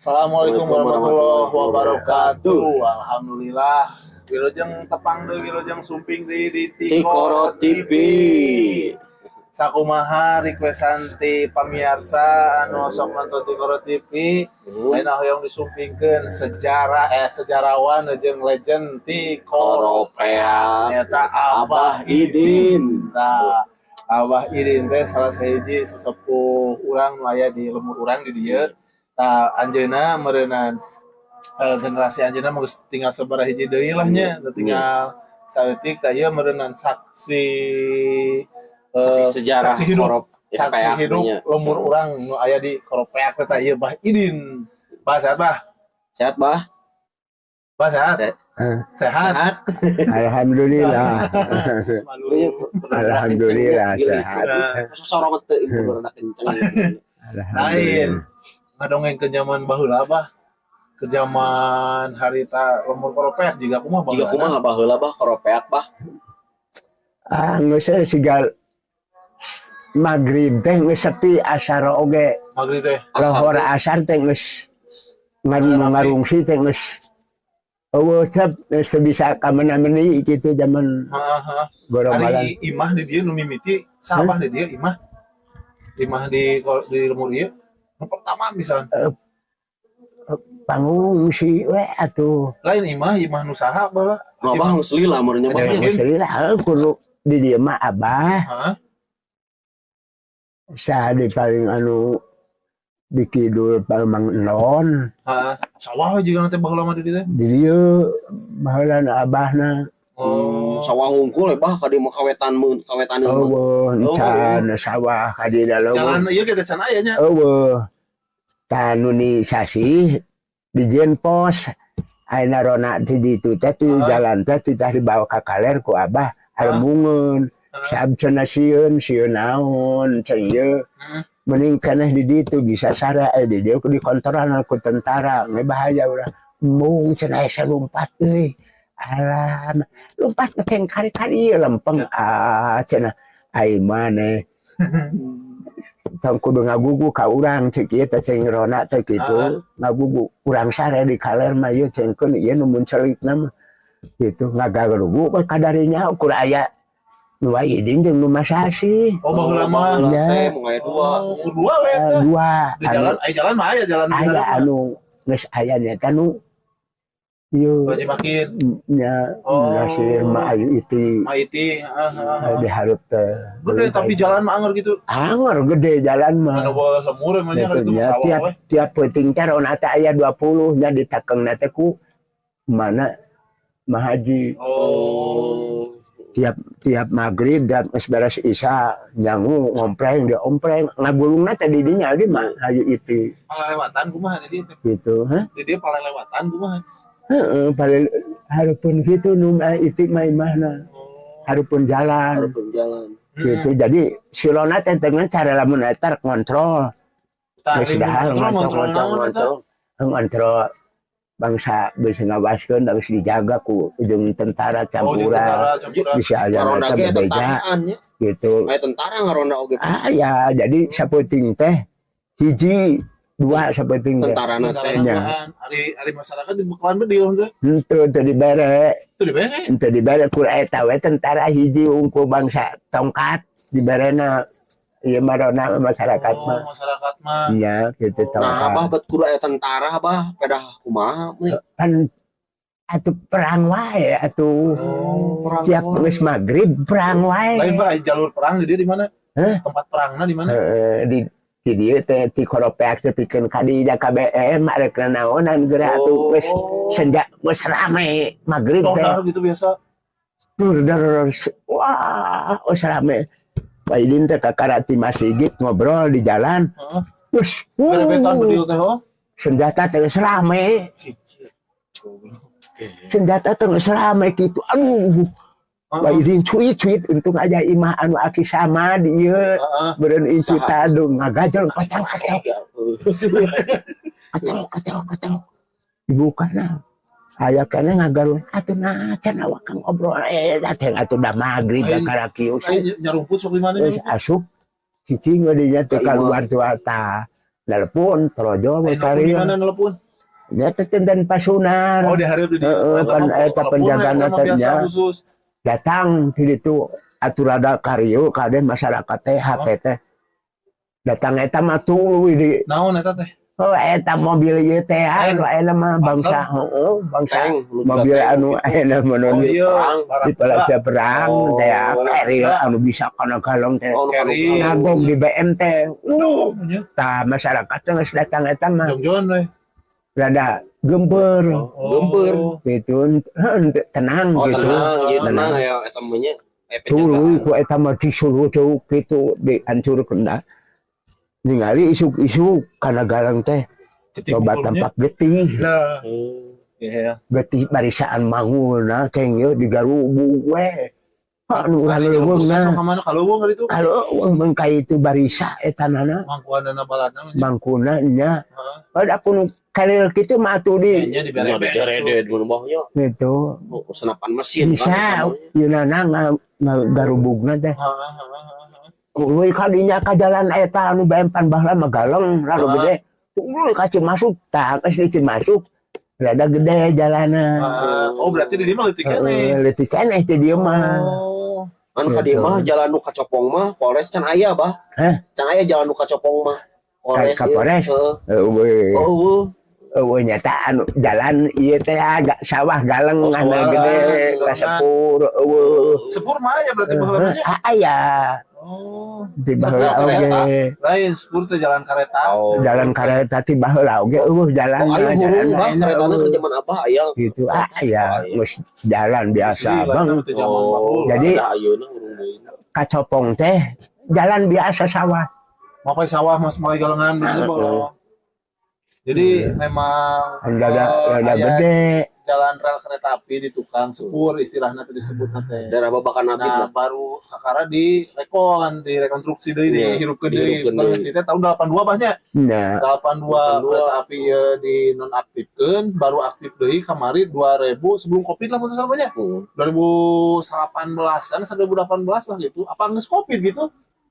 Assalamualaikum warahmatullahi wabarakatuh. Alhamdulillah. Wilujeng tepang deui, wilujeng sumping deui di Tikoro TV. Sakumaha requestan ti pamiarsa anu sok nonton Tikoro TV, lain hoyong disumpingkeun sejarah sejarawan jeung legend Tikoro Koropeak. Nyata Abah Idin. Nah, Abah Idin teh salah sahiji sesepuh urang nu aya di lembur urang di dieu. Tah, anjeunna meureunan generasi anjeunna mah geus tinggal sabaraha hiji deui lah nya, tinggal saeutik. Tah, ieu meureunan saksi Saksi sejarah saksi hidup. Korop Saksi Peak hidup nya. Lembur urang nu aya di Koropeak teh. Tah, ieu Bah Idin. Bah, sehat, Bah? Sehat, Bah? Bah, sehat? Sehat. Sehat. Sehat. Alhamdulillah. Malu. Alhamdulillah sehat. Sorot teu ieu rada kenceng. Lain. Alhamdulillah. Ngadongeng ke zaman baheula, Bah. Ke zaman harita lembur Koropeak juga kumaha Jiga baheula? Kumaha baheula, Bah, Koropeak, Bah? Ah, geus sigal maghrib teh geus sepi, asar oge. Maghrib teh. Lohor asar teh geus ngarungsi teh geus euweuh teh, geus teu bisa ka mana-mana kitu zaman Heeh, heeh. gorobalan. Ari imah di dieu nu mimiti saha di dieu imah? Imah di lembur ieu nu pertama misalnya? Pangungsi we atuh. Lain imah, imah nu saha baheula? Nu Abah geus lila meureun nya, Bah, nya. Geus lila heuh, kudu di dieu mah Abah saha di paling anu di kidul paling Mang Enon. Heeh. Sawah we juga nanti baheula mah di dieu teh. Di dieu baheula na abahna. Oh. Sawah hungkul ya, Bah, ka dieu mah kawetan mun kawetan mah. Euweuh encan sawah ka dieu da leuweuh. Jalan ieu ge can aya nya. Euweuh. Tanunisasi dijieun pos ayeuna rona ti ditu teh, ti jalan teh titah dibawa ka kaler ku Abah arembungeun. Saab cenah sieun, sieun naon ceng ieu. Mending keneh di ditu bisa sare, di dieu dikontrolan ku tentara nge bahaya urang. Embung cenah, asa lumpat euy. Alah, lumpat mah teh kari-kari ieu lempeng ah cenah ai maneh. Tong kudu ngagugu ka urang cek ieu teh, ceng rona teh kitu. Ngagugu urang sare di kaler mah ieu cengkeun ieu nu mun celikna mah. Gitu ngagarugu we kadarinya ukur aya nu Idin jeung nu Masasi. Oh, baheula mah. Baheula Nya. teh mun aya dua. Oh, dua we teh. Dua. Di jalan, aya jalan mah aya jalan di Aya jalan mah. Anu geus aya nya anu ieu Haji Makin. Nya. Oh. Nasir mah ayu iti. Ma iti, heeh heeh. Di hareup teh. Gede tapi jalan mah anger gitu. Anger gede jalan mah. Mana bawa lemur emangnya Gitu itu nya, sawah tiap we. Tiap peuting teh rona teh aya 20 nya, ditakengna teh ku mana Mahaji. Oh. Tiap tiap maghrib dan geus beres isya nyangu ngompreng dia ompreng ngagulungna teh di dinya di mah Haji iti. Palelewatan kumaha di dieu teh? Gitu, hah? Di dieu palelewatan kumaha? Heeh, paling hareupeun kitu nu mah iti mah imahna. Oh. Hareupeun jalan. Hareupeun jalan. Gitu. Jadi si Rona teh dengan cara lamun eta ngontrol. Tah, geus dahar ngontrol ngontrol ngontrol ngontrol naon eta? Ngontrol ngontrol bangsa bisa ngawaskeun, harus dijaga ku jeung tentara Oh, jeung campuran. Tentara campuran. Bisa aya Ngaronda eta ge bebeja tentaraan nya. Gitu. Aya tentara ngaronda oge. Ah ya, jadi sapeuting teh hiji dua sapeuting teh. Tentarana Tentara teh. Nya. tambahan. Ari ari masyarakat dibekalan bedil teh. Henteu, teu dibere. Teu dibere. Henteu dibere, ku eta we tentara hiji unggul bangsa tongkat diberena ieu mah rona masyarakat Oh, mah. Masyarakat mah. Iya gitu. Oh. Nah, Tongkat. Abah bet kudu aya tentara, Abah, pedah kumaha nih? Kan atuh perang wae atuh. Oh, perang tiap wae. Geus maghrib perang wae. Lain, Bah, jalur perang di dieu di mana? Hah? Tempat perangna di mana? Heeh, di dieu teh ti Koropeak teh pikeun ka dieu KBM arek naonan geura atuh geus senja geus rame maghrib teh. Dor gitu biasa. Dur dar, wah, geus rame. Pak Idin teh kakara ti masjid ngobrol di jalan. Terus Berebetan bedil teh oh. Senjata teh geus rame. Cicit. Senjata teh geus rame gitu. Aduh, Pak Idin cuit-cuit, untung aja imah anu aki sama di ieu. Beureun itu tadung ngagajel kacau kacau kacau kacau kacau, dibuka nah aya kana ngagarun atuh nah can awak kang ngobrol teh atuh da maghrib da karakieu. Lain nyarumput sok di mana? Geus asup cicing we dinya teu Ka imah. Keluar tuh ta. Nelpon torojol we Aya ka di dieu. Mana nelpon? Nya teh dan pasunar. Oh, di hari di Heeh, Eta pan mah pos eta telepon, penjagana eta mah teh biasa nya. Khusus. Datang di ditu atuh rada karieu kade masyarakat teh hate teh. Datang eta mah tuluy di Naon eta teh? Oh, eta mobil ieu teh anu ayeuna mah bangsa, heeh, bangsa Tank, nu mobil jelas anu tank gitu. ayeuna mah Oh iya, Perang. barang di Palasa perang Oh, teh carrier anu bisa kana galong teh. Oh, nu Carry. Nagog di BM teh. Nya. Tah, masyarakat teh geus datang eta mah Jongjon we. Rada gempeur Oh. Gempeur. Gitu, heuh, tenang Oh, gitu. tenang, iya tenang Tenang. ya eta mah nya. Aya Tuluy penjagaan. Ku eta mah disuruh jauh gitu dihancurkeun da. Ningali isuk-isuk kana galang teh loba Ketik tampak getih. Lah. Iya. Getih barisaan mangulna ceng ieu digarubug we. Anu urang leuweungna. Sok ka mana kaleuweung kali itu? Kalau mengkai itu barisa eta nana Mangkuanana baladna mah nya. Mangkuna nya. Heeh. Pada aku nu kalil kitu mah atuh di Nya Nya diberebet. dideredet mun bah nya. Gitu. Oh, senapan mesin Bisa kan eta mah nya. ieu nana ngagarubugna teh. Heeh, heeh, heeh. Tuluy kadinya ka jalan eta anu BM pan baheula mah galeng lalu gede. Tuluy ka Cimasuk, tah geus di Cimasuk rada gede jalanna. Heeh. Oh, berarti di dieu mah leutik keneh. Heeh, leutik keneh teh dieu mah. Oh. Kan ka dieu Gitu. mah jalan nu kacopong mah Polres can aya, Bah. Hah? Can aya jalan nu kacopong mah. Polres. Ka Ieu. Polres? Heeh. Eueuh. Oh, eueuh. Eueuh nyata anu jalan ieu teh agak sawah galeng Oh, anu sawah, gede galengan. ka sepur eueuh. Sepur mah aya berarti baheula mah nya. Heeh, aya Oh. di baheula Sepur oge. Lain sepur teh jalan kareta. Oh. Jalan kareta ti baheula oge eueuh jalan Oh, aya hurung, Bah, ayeuna karetana eueuh. ke zaman Abah aya. Gitu ah ya Oh, aya. geus jalan biasa Asli, bang. lain teh zaman Oh, baheula. Jadi- ada ayeuna hurung deui. Kacopong teh jalan biasa sawah. Mapai sawah mas mapai galengan gitu baheula. Jadi memang Rada rada aya gede. Jalan rel kereta api di tukang sepur istilahnya teh disebutna teh. Daerah Babakan Apit Nah, lah. baru kakara di rekon, direkonstruksi deui, Iya, dihirupkeun deui. dihirupkeun deui. Berarti teh tahun 82 bah nya. Nah, 82 82. Kereta api ieu di nonaktifkeun, baru aktif deui kamari 2000 sebelum Covid lah mutus nya. 2018-an 2018 lah gitu. Apa geus Covid gitu?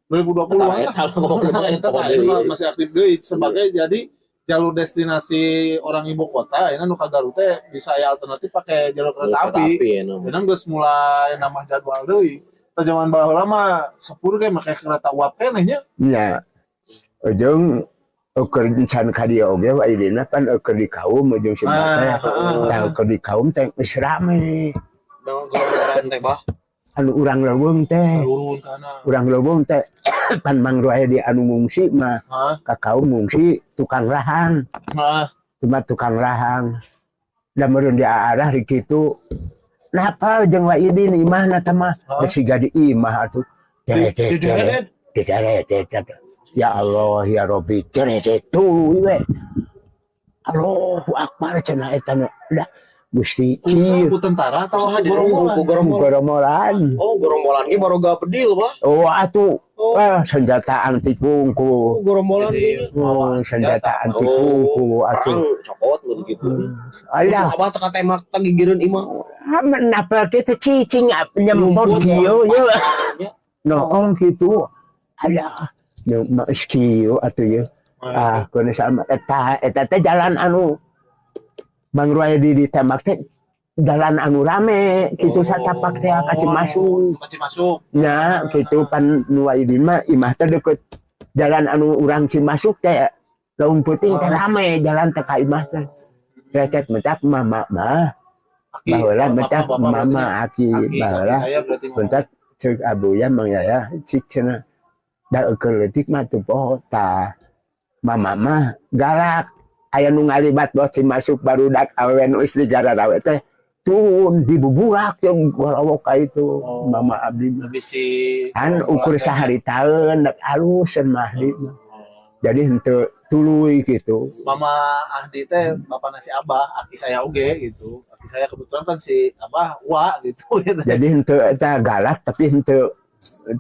2020-an lah. Eta lah pokoknya Nah, eta pokoknya tah, deui. Masih aktif deui sebagai jadi jalur destinasi orang ibu kota ini nu ka Garut teh bisa aya alternatif pakai jalur kereta api. Ya, nama. Memang geus mulai nambah jadwal deui. Tah, zaman baheula mah sepur ge make kereta uap keneh nya. Nya. Ujung ukur can ka dieu oge wa idina pan ukur di kaum ujung si teh. Ah, heeh. Tah, ukur di kaum teh geus rame. Dengan gerombolan teh, Bah. Anu urang leuweung teh, Turun kana. Urang leuweung teh pan Mang Ruaya di anu ngungsi mah Hah? ka kaum ngungsi tukang rahang, Hah? Cuma tukang rahang. Da meureun di arah di kitu. Napal jeung wa idin imahna teh mah Hah? geus di imah atuh. Teh teh Di teh. deret. Dideret teh. Ya Allah ya Rabbi, ceret tuluy we. Allahu Akbar cenah eta nu. Dah Gusti Kusa kieu ku tentara atau Kusaha ku gerombolan? ku gerombolan. Gerombolan. Oh, gerombolan ge baroga bedil, Bah. Oh atuh. Oh. Ah, senjata anti kungku. Oh, gerombolan Jadi, ge. Oh, senjata anti kungku Perang atuh. cokot mun gitu. Alah, Abah teh katembak teh gigireun imah. Menapa kita cicing nyempot kieu ye. Ya. Noong gitu. Alah, nu mah kieu atuh ye. Ah, kuno sama eta eta teh jalan anu Bang Ruaya di ditembak teh jalan anu rame gitu Oh. satapak teh ka Cimasuk. Ka Cimasuk. Nya gitu pan nu Waidin mah imah teh deket jalan anu urang Cimasuk teh laun peuting teh rame jalan teh ka imah teh. Recet mentak mama mah Aki, baheula bapak- mentak bapak mama berarti nya. aki Aki, baheula aki saya berarti mama. bentak ceuk abuya Mang Yaya cik cenah da eukeun leutik mah teu poho tah mama mah galak aya nu ngalibat bos Cimasuk barudak awewe nu istri gararawe teh turun dibuburak yang gorowok ka itu. Oh. Mama abdi mah Lebih si kan ukur sahari taun dak aluseun mah di mah. Jadi henteu tuluy gitu. Mama Ahdi teh bapak nasi Abah, aki saya oge gitu. Aki saya kebetulan kan si Abah wa gitu gitu. Jadi henteu eta galak tapi henteu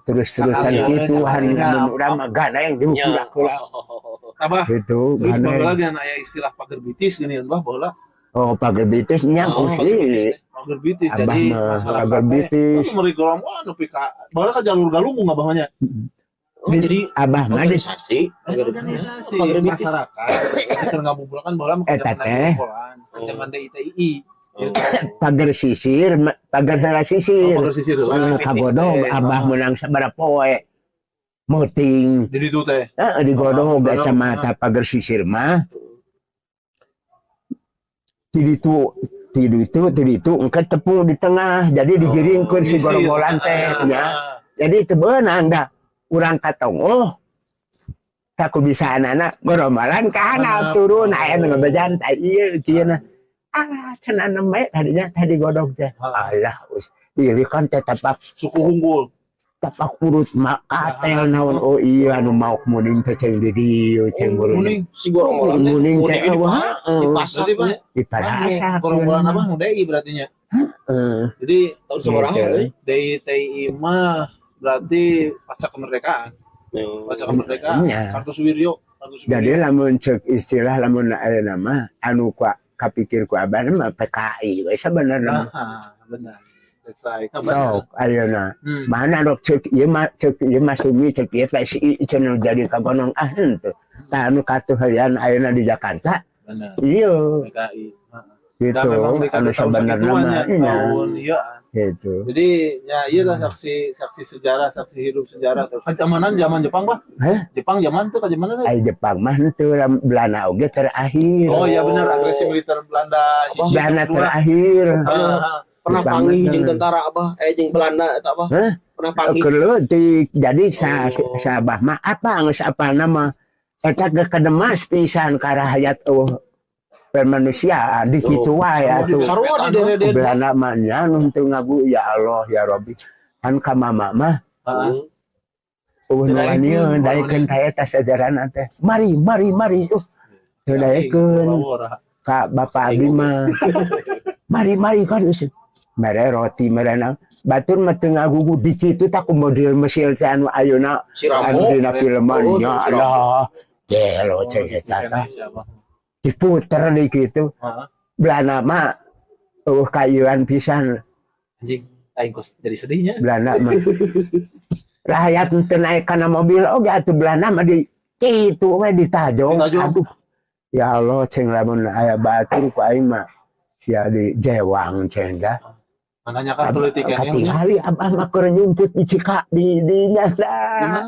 terus-terusan Sakali, gitu sakali. hari mun urang mah ganeng dibuburak heula Abah, gitu terus ganeng. baheula geus aya istilah pager bitis gini Bah baheula. Oh, pager bitis nya Oh, asli. pager bitis teh. Pager bitis Abah jadi mah masyarakat pager teh, bitis. oh, meri gerombolan nepi ka baheula ka jalur Galunggung Abah mah nya. Oh, jadi Abah mah di organisasi, Organisasi Pagar masyarakat. Keur ngabubulan kan baheula mah Eta zaman teh. gerombolan, zaman DITII. Oh. Pagar sisir, pagar heula sisir. Oh, pagar sisir heula. Heeh, kagodog Abah menang sabaraha poe. Meuting. Jadi itu teh. Heeh, digodog Oh, eta mah godog. tah pagar sisir mah. Ti ditu ti ditu ti ditu engke tepung di tengah, jadi digiringkeun si Sisir. gorombolan teh nya. Jadi teu beunang da urang katong tak bisa anak gorombolan ka handap Handap. turun aya nu ngabejan tah ieu kieu na. Ah, cenah nembe tadinya tadi godog teh. Alah, us dilikan teh tapak Suku unggul. Tapak urut makatel naon, oh iya, anu maok muning teh ceng di dieu ceng muning. Muning. Si gorombolan teh Muning teh di wah dipasak. Berarti Pak, diparasak. Gerombolan apa nu DI berarti nya. Heeh. Jadi Tahun sabaraha Gitu. euy? DITI mah berarti pasca kemerdekaan. Pasca kemerdekaan. Iya. Kartosuwiryo, Kartosuwiryo. Jadi lamun cek istilah lamun aya nama anu ku kapikir ku abah mah PKI we sabenerna mah. Ah, benar. That's right. Kan benar. Sok ayeuna mana rok cek ieu mah, cek ieu mah sumi, cek ieu PSI cenah jadi kagonong, ah henteu. Tah anu katuhayan ayeuna di Jakarta Benar. iya PKI. Heeh. gitu Dan memang di anu tahun sabenerna segituan mah ya, iya tahun iya. gitu. Jadi ya iya lah, saksi saksi sejarah, saksi hidup sejarah. Kejamanan zaman Jepang, Pak. Hah? Jepang zaman tuh kejamanan tuh. Ai Jepang mah henteu, Belanda oge terakhir. Oh iya benar, agresi militer Belanda. Abah. Hiji, Belanda kedua. terakhir. Ah, Pernah Jepang panggih mah jeung tentara Abah, jeung Belanda eta Abah? Hah? Pernah panggih. Keur leutik. Jadi sa Oh. sa Abah mah apa geus apa nama eta ge kademas pisan ka rakyat, oh permanusiaan di kitu wae atuh. Sarua di dere. Belanda mah nya nu teu ngagu, ya Allah ya Rabbi kan ka mama mah ah. eueuh nu Daekeun, waniun daekeun ka eta sajarana teh, mari mari mari, teu daekeun Bawora. ka bapak abi mah, mari mari kan geus mere roti mere naon, batur mah teu ngagugu di kitu tah ku model mesil teh anu ayeuna Si anu Rambo. dina filman Oh, nya si Rambo. Allah gelo cek eta tah Siapa? diputer di kitu. Heeh. Belanda mah kayuan pisan. Anjing, aing kos jadi sedihnya. Belanda mah rakyat teu naik kana mobil oge atuh Belanda mah di kitu we ditajong. Ditajong. Aduh ya Allah ceng, lamun aya batur ku aing mah sia di jewang ceng dah. Menanyakan politik ya. Katingali abah mah keur nyumput di Cika di nya Di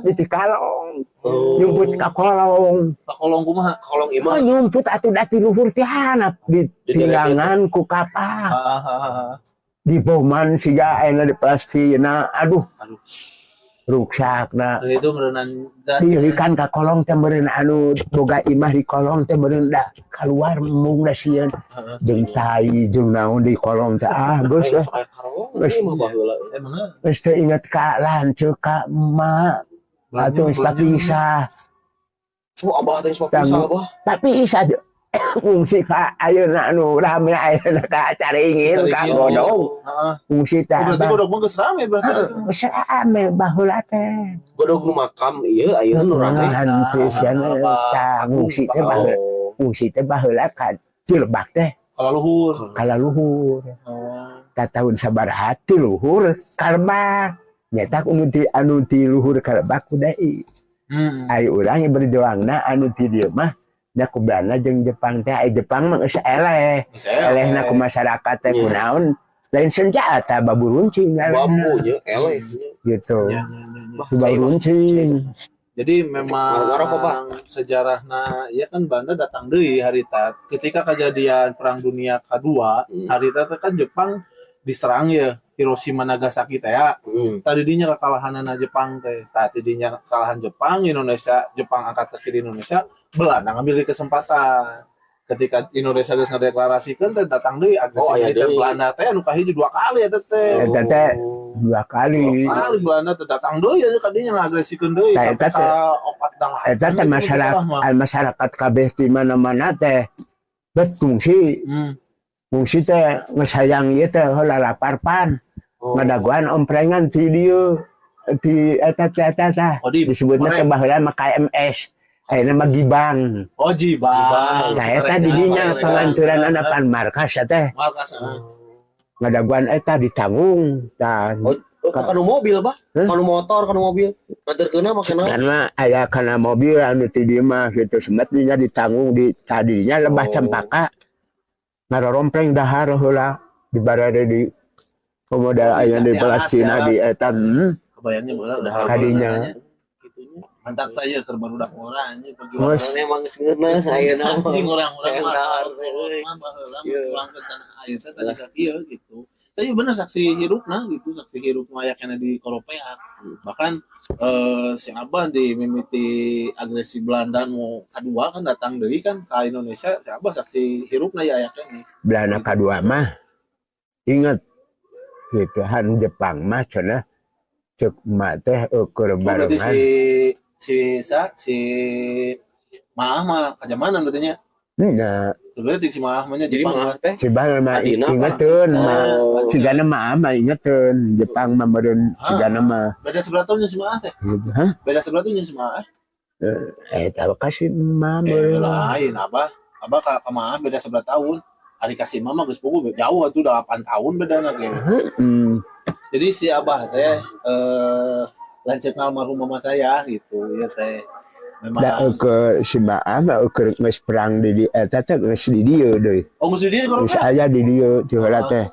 di Cikalong. Oh. Nyumput ka kolong. Kolong kumaha? Kolong Oh, imah. nyumput atuh dati luhur ti handap di tilangan ku kapak. Ah, ah, ah, ah. Di boman siga ayeuna di plastina, aduh. Aduh. Ruksakna. Jadi itu meureunan dan Dilikan ka kolong teh meureun anu boga imah di kolong teh meureun da keluar mung da sieun Heeh. jeung tai jeung naon di kolong teh, ah geus ah. Kayak karolong Geus. imah baheula. Emangnya Geus teu inget ka lanceuk ka emak atuh geus papisah. Oh, Abah teh geus papisah Abah. Papisah ngungsi ka ayeuna anu rame ayeuna ka Caringin ka Caringin. Godong Heeh. ngungsi teh. Oh, berarti Abah. godog mah geus rame berarti. Geus rame baheula teh. Godog nu makam ieu ayeuna nu rame. Henteu sia tah ngungsi teh baheula. Oh. Ngungsi teh baheula ka Cilebak teh. Kalau luhur. Kala luhur. Oh. Ka tahun sabaraha ti luhur kalebak nyata anu ti luhur kalebak ku deui. Ai urang yang berjuangna anu ti dieu mah nya ku Belanda jeung Jepang teh, ai Jepang mah geus eleh. Geus Elehna ku masyarakat teh Iya. kunaon, lain senjata, babu runcing elehna. Bambu nya eleh. Gitu. Ya. Ku babu runcing. Jadi memang Ngarokok, Pak. Sejarahna ya kan Belanda datang deui harita ketika kejadian Perang Dunia kedua. Harita teh kan Jepang diserang ya, Hiroshima Nagasaki teh ya. Tadi dinya kekalahanana Jepang teh. Tadi dinya kekalahan Jepang, Indonesia, Jepang angkat kaki di Indonesia, Belanda ngambil kesempatan. Ketika Indonesia geus ngedeklarasikeun teh datang deui agresi Oh, aya militer deui. Belanda teh anu kahiji dua kali eta teh. Eta teh dua kali. Dua kali Belanda teh datang deui aja kadinya ngagresikeun deui Nah, sampai eta teh- ka opat dalapan. Eta teh masyarakat masyarakat kabeh di mana-mana teh bet ngungsi. Ngungsi teh geus hayang ieu teh heula lapar pan. Oh. Ngadagoan omprengan ti dieu ti eta teh eta teh. Kodim. Disebutna teh baheula mah KMS. Ayeuna mah Gibang. Oh, Jibang. Nah eta di dinya panganturan pan markas teh. Markas. Heeh. Ngadagoan eta ditanggung tah. Oh, Oh, kanu mobil, Bah. Hah? Kanu motor, kanu mobil. Nganterkeunna make naon? Karena aya kana mobil anu ti dieu mah gitu, semet dinya ditanggung di tadinya Lebah Cempaka, ngarorompleng dahar heula di barade di modal aya di Di alas, Palestina di di alas. eta. Kebayangnya bola Udah Kadinya. Gitunya. Mantap saya keur barudak urang anjing perjuangan. Geus. Emang geus ngeunah ayeuna mah. Anjing urang-urang mah Dahar, mah baheula mah Iya. pulang ke tanah air teh tadi sakieu gitu. Tapi bener saksi hirupna gitu, saksi hirup mah aya keneh di Koropeak. Bahkan si Abah di mimiti agresi Belanda nu kadua kan datang deui kan ke Indonesia, si Abah saksi hirupna ya aya keneh. Belanda kadua mah inget gitu, han Jepang mah cenah cek emak teh ukur Oh, berarti barengan. Si si sa si Maah mah kajamanan berarti nya. Nah, Berarti si Maah mah nya Jadi Jepang mah teh Cibang mah Adina, ingeteun mah. Oh. Cigana mah mah ingeteun Jepang mah meureun cigana mah Beda seberapa tahunnya si Maah teh? Gitu. Hah? Beda seberapa tahunnya si Maah? Eh, tahu kasih mah Eh, meureun. lain apa? Abah ka Maah beda seberapa tahun? Ari kasih mama geus puguh jauh atuh 8 tahun bedana ge. Jadi si Abah teh lanceuk almarhum mama saya gitu ya teh. Memang Da ke si Maah mah ukur geus perang di eta teh geus di dieu deui. Oh, geus di dieu Geus aya di dieu ti heula teh.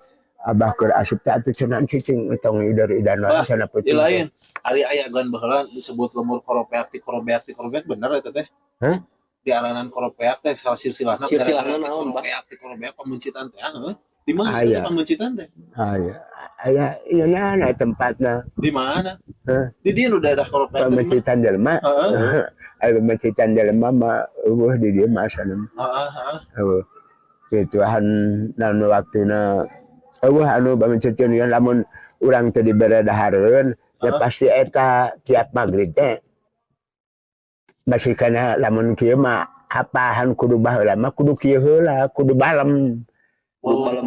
Abah keur asup teh atuh cenah cicing tong ider-idan wae Bah, cenah di peuting. lain. Ari aya gan baheula disebut lemur Koropeak ti Koropeak ti Koropeak bener eta teh. Hah? Di aranan Koropeak teh salah silsilahna Silsilahna gara-gara ti naon, Bah? Koropeak ti Koropeak pamencitan teh heuh. Di mana Aya. teh pamencitan teh? Aya. Aya ieu na tempatna. Di mana? Hah? Di dieu nu daerah Koropeak teh di mana? Pamencitan jelema. Heeh. Aya pamencitan jelema mah eueuh di dieu mah asana. Heeh, heeh. Eueuh. Gitu han naon waktuna eueuh anu pamencitan ieu lamun urang teu dibere dahareun ya pasti eta tiap magrib teh masih kana lamun kieu mah apahan kudu baheula mah kudu kieu heula, kudu balem. Kudu balem.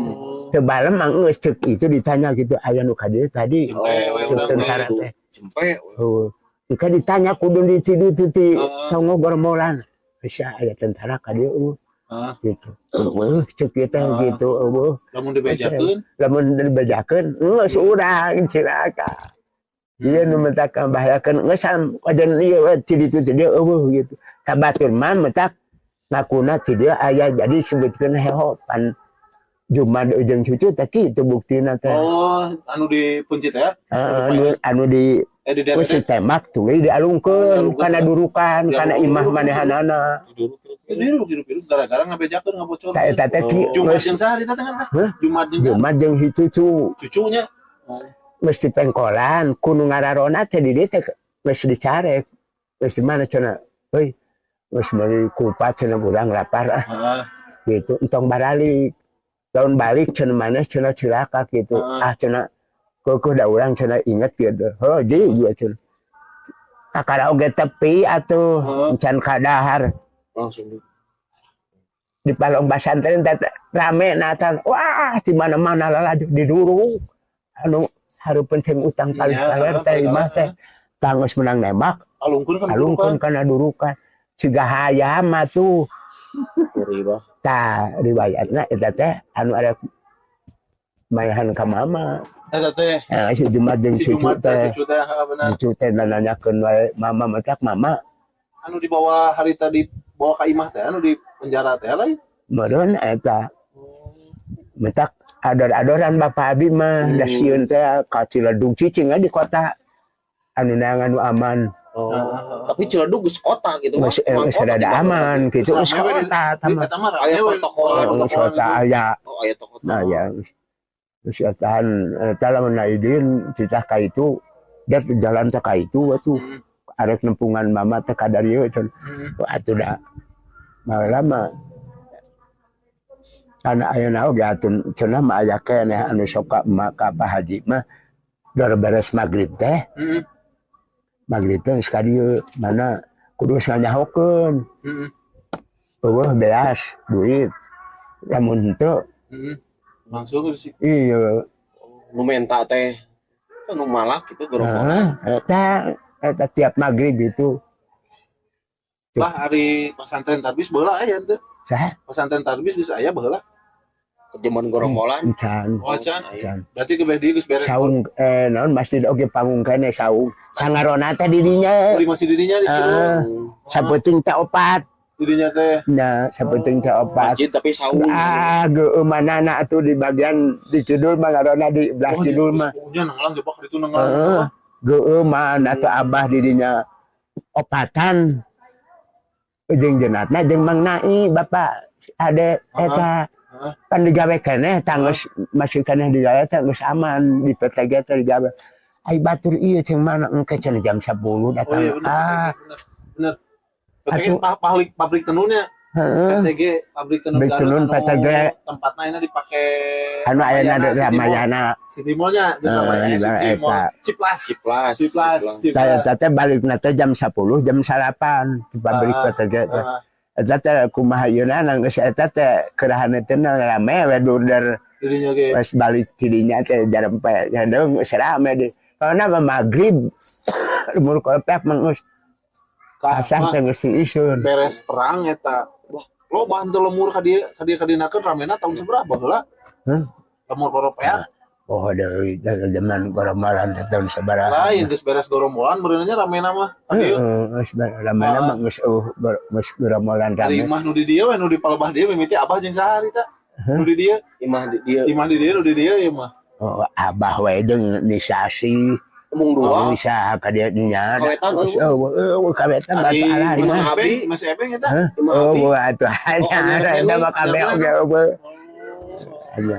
Teu balem mah geus ceuk itu ditanya gitu, aya nu ka dieu tadi Jempe we ceuk urang tentara teh. teh. Cempe. Heuh. Jika ditanya kudu di ditu ti tonggo gerombolan. Bisa aya tentara ka dieu eueuh. Gitu. Eueuh ceuk ieu teh gitu eueuh. Lamun dibejakeun, Lamun dibejakeun geus urang cilaka. Ieu nu mentak ngabahayakeun geus kajen ieu we ti ditu ti dieu eueuh gitu. Ka batur mah mentak ngakuna ti dieu aya, jadi sebutkeun heho pan Jumat jeung cucu teh kitu buktina teh. Oh, anu di Pencit ya? Heeh, anu di Eh, di geus daerah ditembak tuluy dialungkeun Dialungkeun. Kana durukan, kana imah manehanana. Hirup hirup hirup gara-gara ngabejakeun ngabocor. Ta eta teh Jumat geus jeung saha eta teh kan teh? Hah? Jumat jeung saha? Jumat jeung si cucu. Cucunya. Oh. Geus dipengkolan ku nu ngararona teh di dieu teh geus dicarek. Geus di mana cenah? Euy, geus meuli kupat cenah, urang lapar ah gitu. Entong baralik. Lamun balik cenah maneh cenah cilaka gitu. Ah cenah keukeuh da urang cenah inget gitu. Heuh jadi juga cenah. Kakara oge tepi atuh can kadahar Langsung di di palong pasantren teh rame natan, wah, di mana-mana lalaju didurung anu hareupeun sing utang paling kaler teh imah teh tangos menang nembak. Alungkeun kan. Alungkeun kana durukan siga hayam atuh. Ngeri, Bah. Tah riwayatna eta teh anu ada mayahan ka mama. Eta teh Eh, si Jumat jeung si cucu Jumat teh teh. Cucu teh heeh, benar. Cucu teh nanyakeun wae mama, matak mama. Anu dibawa harita dibawa ka imah teh anu di penjara teh lain. Meureun eta mentak ador-adoran bapak abi mah da sieun teh ka Ciledug cicing di kota anu neangan nu aman. Oh. Tapi Ciledug geus kota gitu mah. Geus geus Emang kota rada di aman gitu, Geus geus rame we kota di mah. Eta mah rame Aya we. protokol. Geus kota aya. Oh, aya toko. Nah ya geus tahan eta lamun idin titah ka itu dia jalan teh ka itu atuh arek nempungan mama teh ka dieu teh. Atuh da baheula mah karena ayeuna oge atuh cenah mah aya keneh anu sok ka emak ka Pak Haji mah dor beres magrib teh. Magrib teh geus ka dieu mana kudu nyahokeun eueuh beas duit lamun henteu. Langsung di Iya. Nu menta teh nu malak gitu gerombolan. Heeh, eta eta tiap magrib itu. Lah, ari pesantren Tarbis baheula aya teu? Saha? Pesantren Tarbis geus aya baheula. Zaman gorombolan. Can. Oh, can. Can. Berarti ke dieu geus beres. Saung naon masjid oge panggung keneh saung. Pangarona teh di dinya. Oh, di masih didinya di kidul. Ah. Sapenting teh opat. Didinya teh. Nah, sapenting teh opat. Masjid tapi saung. Ah, geueumanana atuh di bagian di kidul mah ngarona di belah Oh, kidul mah. Punya nanglang jebak itu nanglang. Heeh. Geueuman atuh abah di dinya opatan. Jeung jenatna jeung Mang Nai bapak ade eta kan digawe keneh tanggeus masih keneh digawe teh geus aman di PTG teh digawe. Ai batur ieu cing mana engke cenah jam 10 Oh datang. iya bener. Ah, Bener. Bener. PTG Atuh. pabrik pabrik tenunnya. Heeh. PTG pabrik tenun Pabrik Garut tenun anu PTG. Tempatna ini dipake Anu ayeuna Ramayana, City Mall. Ramayana. City Mall-nya, jeung Heeh, Ramayana di City Mall. eta. Ciplas. Ciplas. Ciplas, Saya Ciplas. teh balik teh jam 10, jam 9 di pabrik PTG teh. Eta teh kumaha ieuna geus eta teh kerahan teh rame we durder Didinya ge. pas balik tidinya teh jarempe jadeng geus rame di. Karena mah maghrib umur kopek mah geus pasang teh geus isun. Beres perang eta. Wah, lo bantu lemur ka dieu ka dieu kadinakeun ramena tahun seberapa heula? Hah? Lemur koropeak. Oh, dari zaman gorombolan teh tahun sabaraha. Lain geus beres gorombolan meureunnya ramena mah ka dieu. Heeh, geus ramena mah geus eueuh geus gorombolan Dari rame. imah nu di dieu we nu di palebah dieu mimiti abah jeung saha harita? Nu di dieu, Imah di dieu. Imah di dieu nu di dieu ieu mah. Oh, abah we jeung Nisasi. Mung Oh, dua. bisa ka dieu nya. Kawetan, Geus eueuh eueuh kawetan Ari batu alah masih mah. Abi. ebeng, masih ebeng eta. Hah? Imah Oh, Abi. buah atuh. Oh, anyar Eta keneh, mah kabeh anyar oge eueuh. Aya.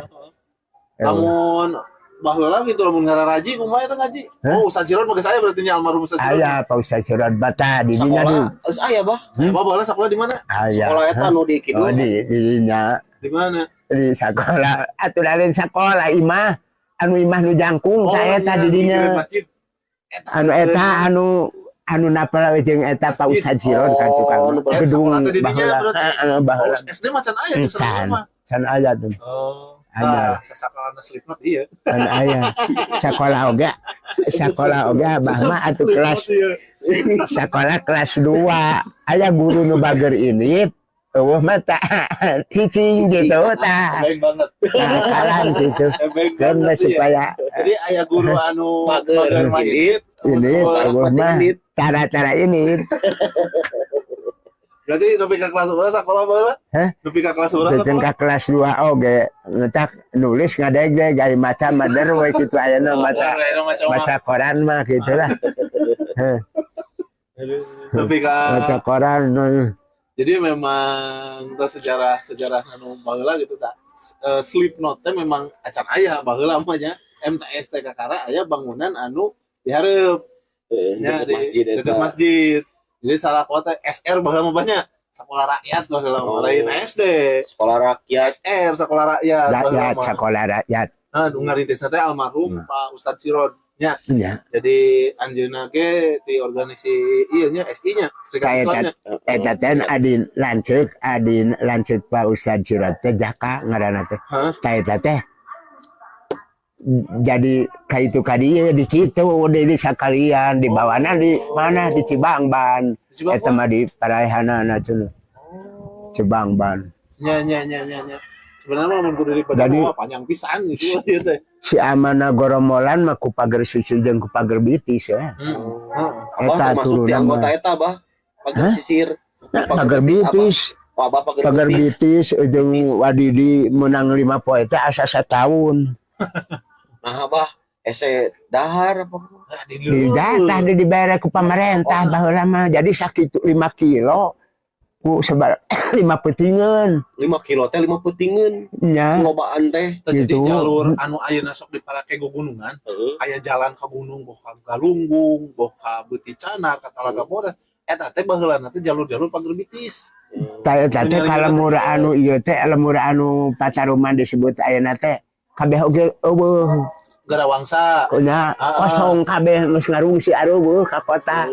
Lamun baheula gitu lamun ngararaji kumaha eta ngaji? Hah? Oh, Ustaz Siron mah geus aya berarti nya almarhum Ustaz Siron. Aya Pak Ustaz Siron bata di dinya di. Sekolah geus aya bah. Apa baheula sekolah di mana? Aya. Sekolah eta nu di kidul. Oh, di dinya Di mana? Di sekolah atuh lain sekolah imah anu imah nu jangkung ta eta iya, di dinya. di masjid. Anu eta anu anu napal we jeung eta Pak Masjid. Ustaz Siron kan tukang Oh, nu berarti gedung sekolah teh di dinya baheula. berarti. Heeh, Oh, baheula. SD macan aya jeung Can. sekolah mah. Can aya tuh. Oh. Aya. Nah, sasakalana Slipknot iya. Can aya. Sekolah oge abah mah atuh kelas Slipknot, iya. sekolah kelas 2 aya guru nu bager ini eueuh mah ta cicing gitu ta. Ebeng banget. Nah, kalan gitu Ebeng kan banget iya. supaya Jadi aya guru anu Bager. bager mah indit, ini eueuh mah cara-cara ini. Berarti nepi ka kelas berapa sekolah baheula? Hah? Nepi ka kelas berapa Teten sekolah? ka kelas 2 oge ngetak nulis ngadegdeg gaya maca mah we kitu ayeuna maca Ayeuna maca mah. Maca koran mah gitu lah. Heh, Nepi ka maca koran. Jadi memang tah sejarah sejarah anu baheula gitu tak. Slipknot teh memang acan aya baheula mah nya. MTS teh kakara aya bangunan anu dihareup nya Deket di masjid eta. deket masjid. Jadi salah kota SR baheula mah banyak. Sekolah rakyat baheula mah Oh. lain SD. Sekolah rakyat. SR sekolah rakyat baheula Rakyat mah. sekolah rakyat. Nah, nu ngarintisna teh almarhum Pak Ustadz Siron. Nya, Ya. jadi anjeunna ge ti organisasi ieu nya SI nya, Serikat Kayak Islamnya. Eta teh adin lanceuk Pak Ustad Sirot teh Jaka ngaranna teh. Hah? Ka eta teh jadi ka itu ka dieu di kitu di sakalian dibawana di mana di Cibangban. Di Cibangban? Eta mah di paraehanana cenah. Cibangban. Nya nya nya nya nya. Sebenarnya mah lamun kudu di Jadi- mah panjang pisan gitu ieu teh. Si amana goromolan mah ku pager sisir jeung ku pager bitis ya. Heeh. Abah Eta termasuk di turunan anggota mah. eta bah. Pager Hah? sisir. Pager bitis, Oh, abah pager pager bitis. bitis jeung wadidi menang 5 poe teh asa satahun. Nah, abah ese dahar apa? Nah, di Di datah di dibere ku pamarentah baheula mah. Jadi sakitu 5 kilo ku sebar 5 peutingeun. 5 kilo teh 5 peutingeun. Nya. Lobaan teh. Jadi Gitu. jalur anu ayeuna sok diparake go gunungan, aya jalan ka gunung boh ka Galunggung, boh ka Beuti Canar, ka Talaga Bodas. Eta teh baheulana teh jalur-jalur pager bitis. Ta eta teh kalemur anu ieu teh lemur anu pataruman disebut ayeuna teh kabeh oge eueuh. Garawangsa. Nya kosong kabeh geus ngarungsi areueuh ka kota.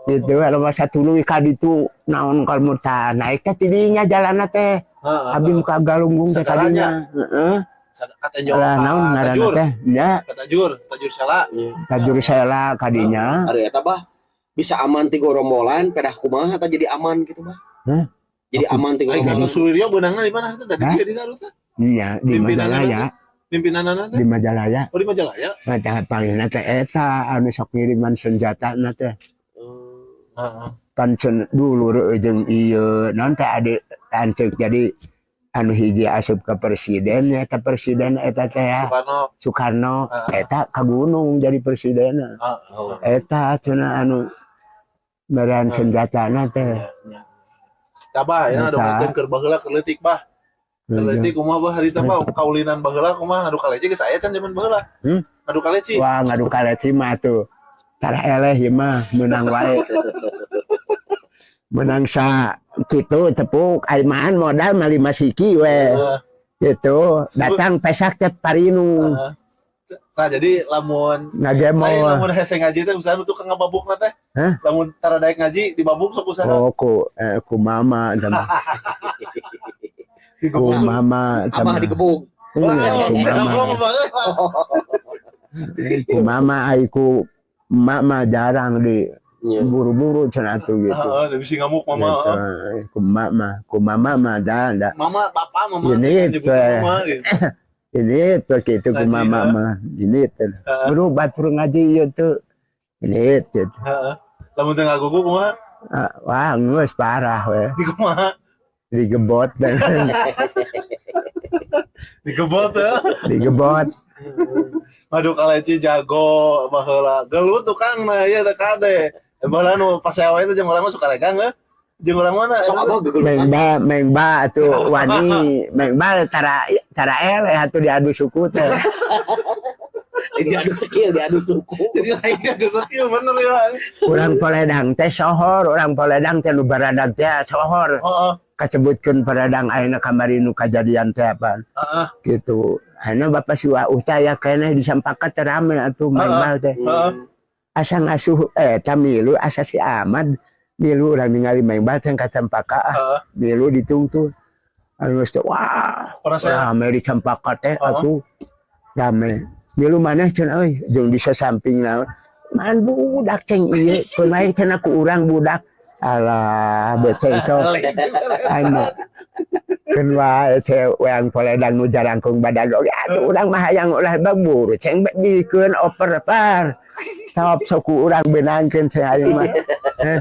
Gitu kalau masa tuluy ka ditu naon kalau tah naik teh tidinya jalanna teh Heeh. abi ka Galunggung teh kadinya heeh. Ka Tenjo Lah naon ka ngaranna Tajur, teh nya. Ka Tajur, Tajur Sela. Tajur Sela kadinya. Ari eta bah bisa aman ti gorombolan pedah kumaha tah jadi aman gitu bah. Hah? Jadi aman ti Ai gorombolan. Galuh Suwiryo beunangna di mana teh? Dari Hah? dia di Garut teh. Nya di Pimpinanana Majalaya, teh? Pimpinanana teh? Di Majalaya. Oh, di Majalaya. Mata panggilna teh eta anu sok ngiriman senjata na teh. Kan dulur jeung ieu naon teh, ade anceuk, jadi anu hiji asup ke presiden ya, eta presiden eta teh ya. Soekarno. Soekarno. Eta ka gunung jadi presiden. Eta cenah anu merean senjata na teh. Nya, nya. Bah, ya Eta. dongengkeun keur baheula, keur leutik, Bah. Keur leutik kumaha, Bah, harita, Bah, kaulinan baheula kumaha, ngadu kaleci geus aya can zaman baheula? Hmm? Ngadu kaleci. Wah, ngadu kaleci mah tuh tara eleh ieu mah, menang wae, menang sa kitu cepuk aimaan modal mah 5 siki we. Gitu datang pesak teh parinu. Heeh. Nah, jadi lamun lain ngagemol. Lamun hese ngaji teh usaha nu tukang ngababukna teh. Hah? Lamun tara daek ngaji dibabuk sok usaha. Oh, ku mama sama ku mama Abah sama. digebug. Iya, ku Cek mama. apa banget. Ku mama, ai ku mama jarang di buru-buru cenah tuh gitu. Heeh, bisa ngamuk mama. Gitu. Ku mama mah dah dah. Mama, papa, mama. Ini Nyebut teh. mama gitu. Ini tuh gitu ku Ngaji, mama ha? mah. Ini tuh. Buru batur ngaji ieu tuh. Ini tuh. Heeh. Lamun teu ngagugu kumaha? Ah, wah, geus parah we. Di kumaha? Digebot. Digebot ya. Digebot. Aduh, kaleci jago baheula. Gelut tukang nah ieu teh kade. Baheula nu pas saya itu jeung urang mah suka regang heuh. Jeung urang mana? Sok abah gegelutan. Mengba mengba tuh wani mengba tara tara eleh atuh diadu suku teh. Diadu skill, diadu suku. Jadi lain adu skill bener ya. Urang Poledang teh sohor, urang Poledang teh nu baradag teh sohor. Kasebutkeun Poledang ayeuna kamari nu kajadian teh apa gitu. Ayeuna bapak si Wauh teh aya keneh di Sampaka teh rame atuh mengbal teh. Asa ngasuh eta milu, asa si Ahmad milu urang ningali mengbal teh ka Campaka ah. Milu ditungtun. Anu geus teh wah, Pernah saya rame di Campaka teh atuh. Rame. Milu maneh cenah euy jeung di sasamping naon. Man budak ceng ieu, kumaha cenah ku urang budak. Alah, beceng sok. Aing mah keun wae teh weang Poledang nu jarangkung badag oge atuh urang mah hayang ulah baburu ceng bikeun oper par. Top sok ku urang beunangkeun ceng aing mah. Eh,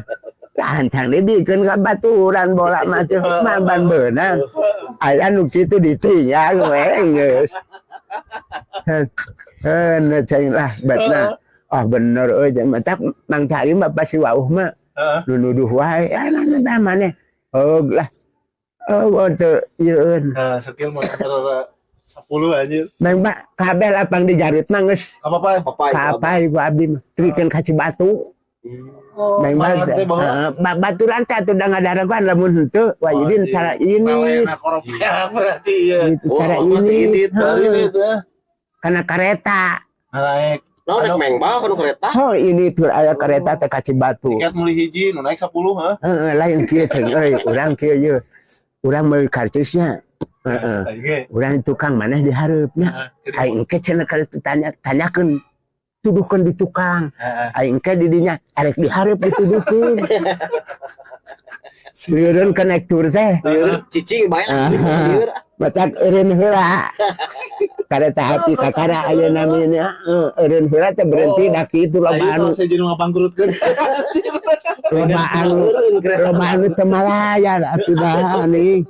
lancang dibikeun ka baturan bola mah teh mah ban beunang. Aya nu kitu ditinggal we geus. Heh, ceng lah betna. Ah bener euy, matak Mang Cari mah pasti wauh mah nu nuduh wae. Ah nah maneh. Oh lah. Oh teu ieu. Nah, skill mah antara 10 anjir. Mang Pak, kabeh lapang di Garut mah geus Apa apa? Apa itu? kapai ku abdi mah. Trikeun ka Cibatu. Oh, Mang malah teh baheula. Heeh, baturan teh atuh da ngadaraguan lamun henteu wah Oh, ini anjir. cara ini. Palena koropea berarti ya. Gitu, Oh, cara berarti ini. ini Heeh, Ini teh. karena kereta. Naik Nah, naik mengbal kan kereta. Oh ini tuh aya kereta teh ka Cibatu. Tiket meuli hiji nu naik 10 heuh. Heeh, lain kieu ceng euy, urang kieu ye. Urang meuli karcisnya. Heeh. Aing. Urang tukang maneh di hareupnya. Aing engke cenah ka tanya tanyakeun tuduhkeun di tukang. Aing engke di dinya arek di hareup dituduhkeun. Lieureun ka naik tur teh. Lieur cicing bae lah. Lieur. Matak eureun heula. Kareta api kakara ayeuna namanya eureun heula teh berhenti da kitu loba anu Ayo saya jadi ngabangkrutkeun. Loba anu teu malayar atuh dah nih.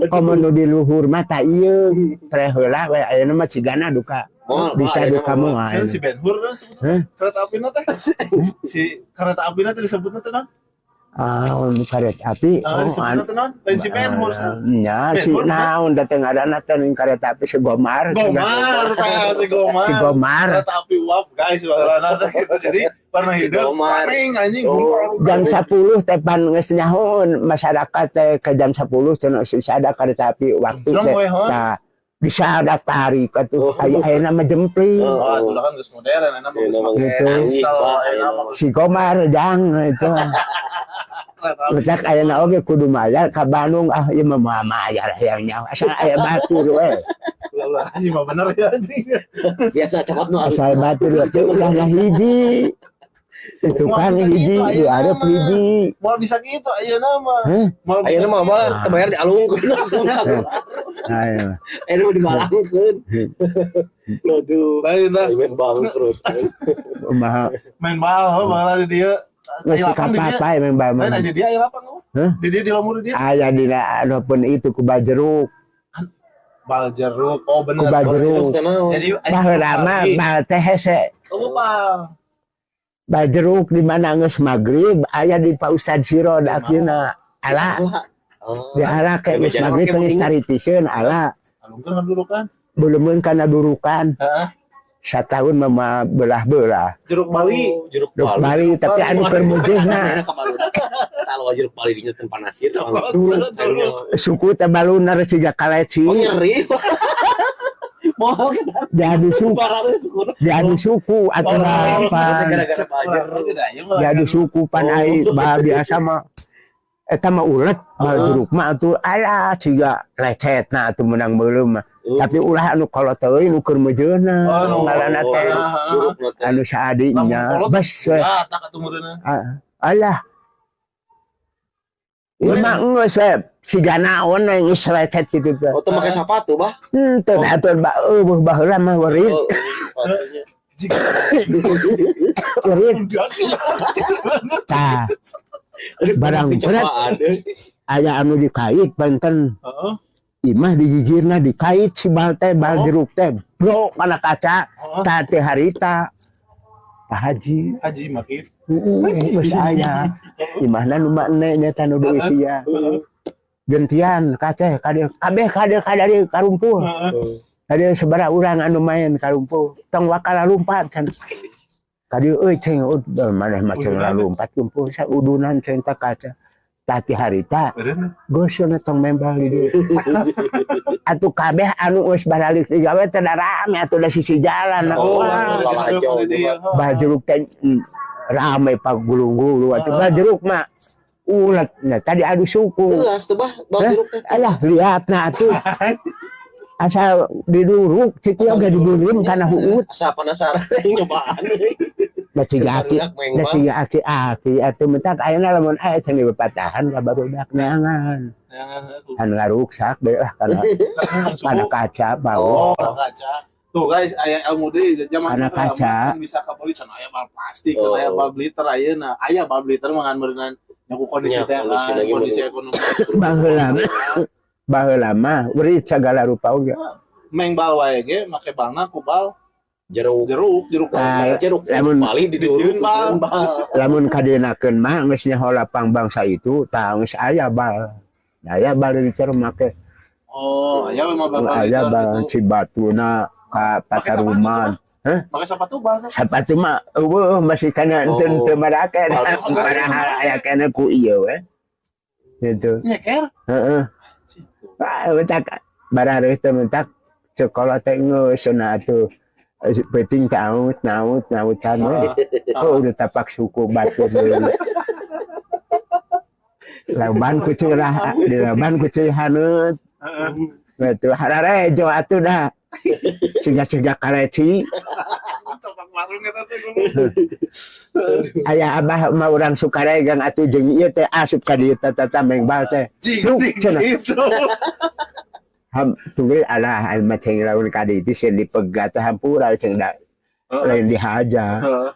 Komo nu di luhur mah tah ieu pre heula we ayeuna mah cigana duka Moal, bisa Pak, duka ayeuna mah. moal. Si Ben Hur kan sebutna Hah? kereta api teh. Si kereta api teh disebutna teh naon? Ah, kereta api. Ah, disebutna teh naon? Lain si Ben Hur. Nya si Ben Hur, naon da teh ngaranna teh kereta api si Gomar. Gomar tah si Gomar. Si Gomar. Kereta api uap guys baheulana teh gitu. Jadi pernah Si hidup Gomar. paling anjing. Oh. Jam 10 teh pan geus nyahoon masyarakat teh ke jam 10 cenah susah ada kereta api waktu Jam teh. we, heuh. Nah, bisa ada tarik atuh. Oh. Aya ayeuna mah jempling. Oh. Wah, itu kan geus modern, enak mah geus Iya, make Gitu. diesel, Canggih, enak mah Si Gomar jang itu. kereta api. Letak ayeuna oge kudu mayar ka Bandung, ah ieu mah moal mayar hayang nyawa asal aya batur we. Ulah-ulah anjing mah bener ya anjing. Biasa cokot nu Asal batur we teh ulah hiji. Itu kan Moal bisa hiji gitu, di ayeuna hareup mah. Hiji. Moal bisa gitu ayeuna mah. Heh? Moal bisa Ayeuna mah gitu. Abah teu bayar dialungkeun langsung. Ayo. Ayeuna mah dimalangkeun. Aduh. Lain dah. Main bangkrut. Kumaha? Main bal, oh, bal di dieu. Geus Aya lapang di dieu. kapapai main bal Lain mah. aja dia aya lapang oh. Hah? Di dieu di lembur dia. Aya dina anu pun itu ku jeruk. Bal jeruk. Oh, bener. Ku bal jeruk. Jadi Baheula mah bal teh hese. Oh, bal. Bal jeruk di mana geus magrib aya di Pak Ustad Sirod akhirna. Ala Oh. di ala kayak geus magrib teh caritiseun ala. Alungkeun ngadurukan. Belum kana durukan. Heeh. Satahun mah belah-belah. Jeruk Bali. Oh, jeruk Jeruk Bali. Bali tapi anu keur mujehna. Enak kabaru. Kalau jeruk Bali dinya teu panasir. Cokot, Duruk. Suku teh balunar siga kaleci. Oh, nyeri. Mau kita Diadu suku, parah suku. Diadu suku atau apa. Gara-gara bajer. Diadu suku pan ai bah biasa mah eta mah ulet bal jeruk mah atuh alah siga lecetna atuh menang beuleum mah. Tapi ulah anu kolot teuing nu keur mejeuna. Oh, nu Ngaranna teh anu saadinya Lamun kolot, bes we. Ya, tak atuh meureunna. Ah, alah. Ieu mah geus we siga naon we geus lecet kitu teh. Oh, tuh pakai sepatu, Bah. Henteu atuh ba eueuh baheula mah werit. Oh, sepatunya. Jika Werit tah. Barang berat. Cobaan, eh. Aya anu dikait benten. Heeh. Imah digigirna dikait si bal teh bal Oh. jeruk teh brok kana kaca. Heeh. Tah teh harita Pak Haji. Haji makin. Heeh, geus aya imahna nu makne nya nu deui sia gentian kaca kade kabeh kade kadari karumpul. Heeh. Kade sabaraha urang anu main karumpul tong wakala lumpat can kade euy ceng udah maneh mah ceng lumpat kumpul sa udunan ceng ta kaca tati harita. Beureun. Geus cenah tong membal di dieu. Atuh kabeh anu geus baralik digawe teh da rame atuh da sisi jalan. Oh, Wah, lalajo. bal jeruk teh rame pak gulung-gulu atuh bal jeruk mah ulet nah tadi adu suku. Geus tuh, Bah, bal Hah? jeruk teh. Alah lihat nah atuh asal diduruk cik ieu oge dibeureum kana huut. Asa penasaran nyobaan. Da ciga aki Barudak maeng da bal. Ciga aki-aki atuh mentak ayeuna lamun aya can dipatahan ka barudak neangan anu ngaruksak deui lah kana kana kaca bau. Oh, kaca. Tuh guys, aya ilmu deui zaman Kana heula mah kaca. can bisa kabeli can aya bal plastik, can Oh. aya bal bliter ayeuna. Aya bal bliter mah ngan meureunnan nya ku kondisi Nya, teh kondisi kan, lagi kondisi ekonomi. Baheula baheula mah beri sagala rupa oge. Maeng bal wae ge make balna ku bal Jeruk. jeruk, jeruk. Nah, Jeruk lamun Bali Dijieun diduruk bal. bal. Lamun kadienakeun mah geus nyaho lapang bangsa itu tah geus aya bal. Aya bal liter make. Oh, aya we mah bal Aya liter bal gitu. Cibatuna ka Make sepatu Pataruman. tuh, Make sepatu bal teh. Sapatu mah eueuh masih kana Oh. henteu teu marake. Bal- Padahal aya keneh ku ieu we. Gitu. Nyeker. Heeh. Ah, mentak barareuh teh mentak sekolah teh geus cenah atuh peuting teh aut naut nautan we. Oh, udah tapak suku batu deui. Laban ku ceurah, di laban ku ceuy haneut. Betul hararejo atuh dah. Siga-siga kaleci. Tapak warung eta teh. Aya abah mah urang Sukaregang atuh jeung ieu teh asup ka dieu teh teh maeng bal teh. Jing Truk, cenah. itu. Ham tunggu alah ai mah ceng lamun ka dieu teh sieun dipegat teh hampura ceng da lain dihaja. Heeh.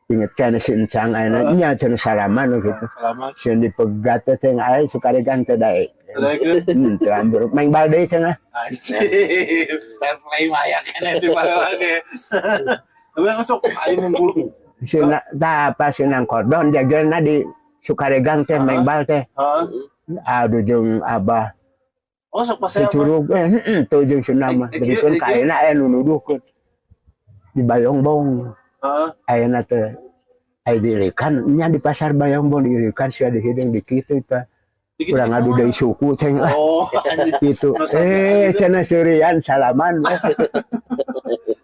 Inget kan si encang ayeuna nya cenah salaman gitu. Selamat. Sieun dipegat teh ceng ai Sukaregang teh daek. Daekeun. Teu ambur maeng bal deui cenah. Anjir, fair play mah aya keneh di baheula ge. Tapi masuk aing memburu. Sieun tah apa sieun kordon jageuna di Sukaregang teh maeng bal teh. Heeh. Aduh jeung abah Oh, sok pas si saya mah. curug eh heeh tuh jeung cenah mah. Eh, eh, Begituan eh, ka ayeuna aya nu nuduhkeun. Di Bayongbong. Heeh. Ayeuna teh aya diirikan nya di pasar Bayongbong diirikan sia dihideung di kitu teh. Dikit-dikit Urang adu deui suku ceng lah Oh, anjir. gitu. Nusa Eh gitu. cenah seurian salaman.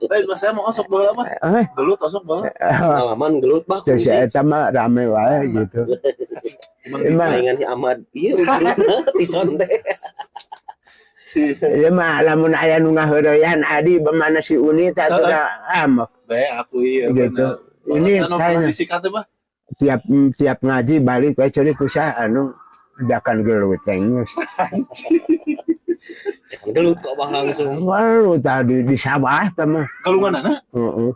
Lain pas saya mau osok baheula mah. Eh Gelut osok baheula. Pengalaman gelut bah. terus si eta mah rame wae gitu. Emang Palingan si Ahmad. Iya, tison teh. Si ieu mah lamun aya nu ngaheureyan adi bemana si Uni teh atuh da amek bae aku iya gitu. bener. Ini Anu pernah kayaknya disikat teh, Bah. Tiap tiap ngaji balik we ceurik ku saha anu dakan gelut teh geus. Jangan gelut kok, Abah langsung. Walu tadi di sawah teh mah. Galunganana? Heeh.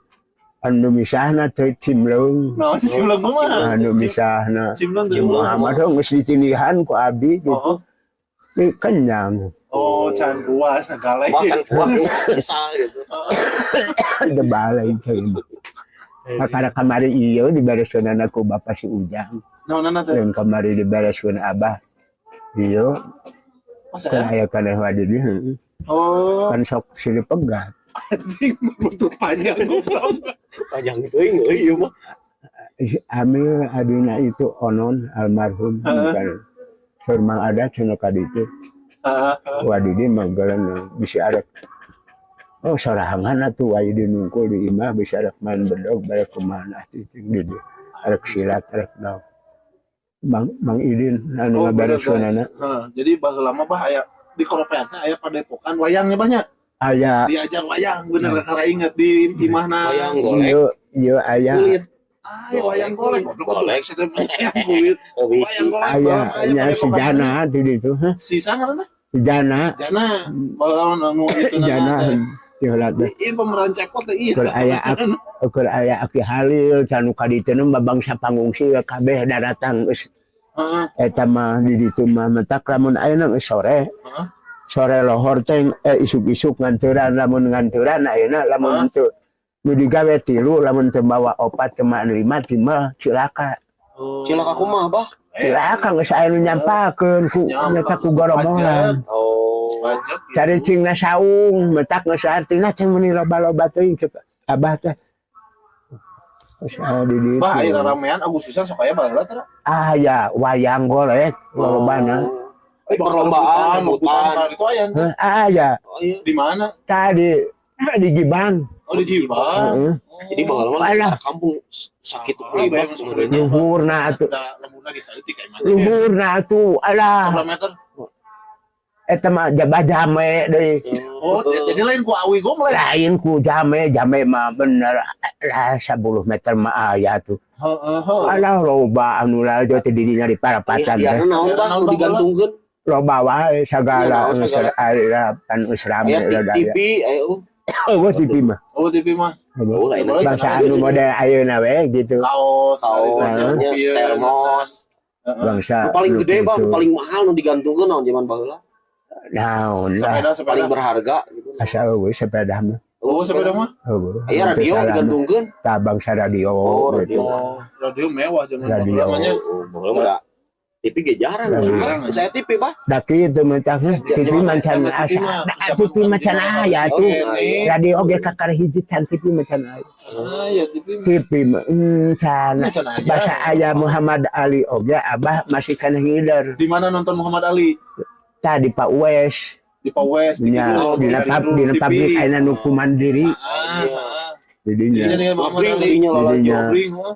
Anu misahna teh cimleung. Naon cimleung kumaha? Anu misahna. Cimleung teh Cimleung. kumaha? Muhammad dong geus ditindihan ku abi gitu. Oh, Ini kenyang. oh, can puas ngakale. Bahkan puas bisa gitu. Ada balai teh. Karena kamari iyo dibereskeun ku bapak si Ujang. Naonana teh? Yang kamari dibereskeun abah. Iyo, Oh, kan saya. aya kaneh wadi di heueuh. Oh, Kan sok silih pegat. Anjing butuh panjang goblok. Panjang teuing euy ieu mah. Amil adina itu onon almarhum Heeh. kan. Surmang ada cenah ka ditu. Wadidi mah geuleuh bisi arek. Oh, sorangan atuh wae nungkul di imah bisa arek main bedog barek kumaha atuh di dieu. Arek silat arek naon. Mang Mang Idin anu Oh, bener, ngabereskeunana. guys. Heeh, jadi baheula mah, Bah, aya di Koropeak teh aya padepokan wayangnya banyak. Aya. Diajar wayang bener kakara inget di imahna. Wayang golek. Ieu ieu aya. Kulit. Ah, ya wayang golek goblok atuh Golek. saya teh wayang kulit. Oh, bisi. Wayang golek Aya baheula mah aya nya si padepokan. Jana di ditu, hah? Si saha ngaranna? Si Jana. Jana. Baheula nu itu Jana teh. ti heula teh. Ieu pemeran cepot teh ieu. Keur aya keur aya Aki Halil canu ka ditu mah bangsa pangungsi kabeh daratang geus eta mah di ditu mah mentak lamun ayeuna geus sore. Sore lohor teh isuk-isuk nganturan lamun nganturan ayeuna lamun teu nu digawe tilu lamun teu bawa opat teu mah lima timbal cilaka. Oh. Cilaka kumaha, Bah? Cilaka geus aya nu nyampakeun ku nyata ku goromolan. Oh. Pajak gitu. Cari cingna saung mentak geus artina cing meuni loba-loba teuing cek abah teh. Geus aya di ditu. Bah, aya ramean Agustusan sok aya baheula teh. Ah ya, wayang golek lolobana. Eh, perlombaan, rebutan rebutan. itu aya teh. Heh, aya. Oh iya. Di mana? Tadi di Gibang. Oh, di Jibang. Heeh. Jadi baheula mah Alah. kampung sakit Ah, kulibak bayang masuk sebenarnya. Luhurna atuh. Da lemburna di saeutik kayak mana? Luhurna atuh alah. Berapa meter? Eta mah jabah jame deui. Oh, jadi lain ku awi gomlek. Lain ku jame, jame mah bener lah 10 meter mah aya tuh. Heeh, heeh. Alah loba anu lalajo teh di dinya di parapatan Iya, teh. naon, Bah, nu digantungkeun? Loba wae sagala Iya, naon sagala. aya pan geus rame Aya lah TV, ayo. Oh, TV mah. Oh, TV mah. Oh, ayeuna. Bangsa anu model ayeuna we gitu. Kaos, Kaos, nya, termos. Bangsa Nu paling nu gede, Bang, nu gitu. paling mahal nu digantungkeun naon zaman baheula? Naon lah. Sepeda, sepeda. Paling berharga gitu. Asa eueuh sepeda mah. Oh, sepeda mah. Eueuh. Aya radio Salah mah. digantungkeun. Tah bangsa radio Oh, gitu. radio. Oh, radio mewah zaman Radio. baheula mah nya. Oh, baheula mah da TV ge jarang. Radio. Bah. Saya TV, Bah. Da kitu mah tah TV macan Zaman asa TV mah, da TV macan aya Oh, tuh. iya. Radio oge kakara hiji can TV macan aya. Ah, ya TV. TV mah can. Ini can aya. Bahasa aya Muhammad Ali oge abah masih kana ngider. Di mana nonton Muhammad Ali? Tadi Pak Wes Di Pak Wes, di nya Kidul, dina dari pab dulu dina TV. pabrik ayeuna nu ku mandiri Ah, ah. didinya. Jadi ningali Muhammad Ngabring Ali. dinya lalajo. Didinya. Ngabring, heuh.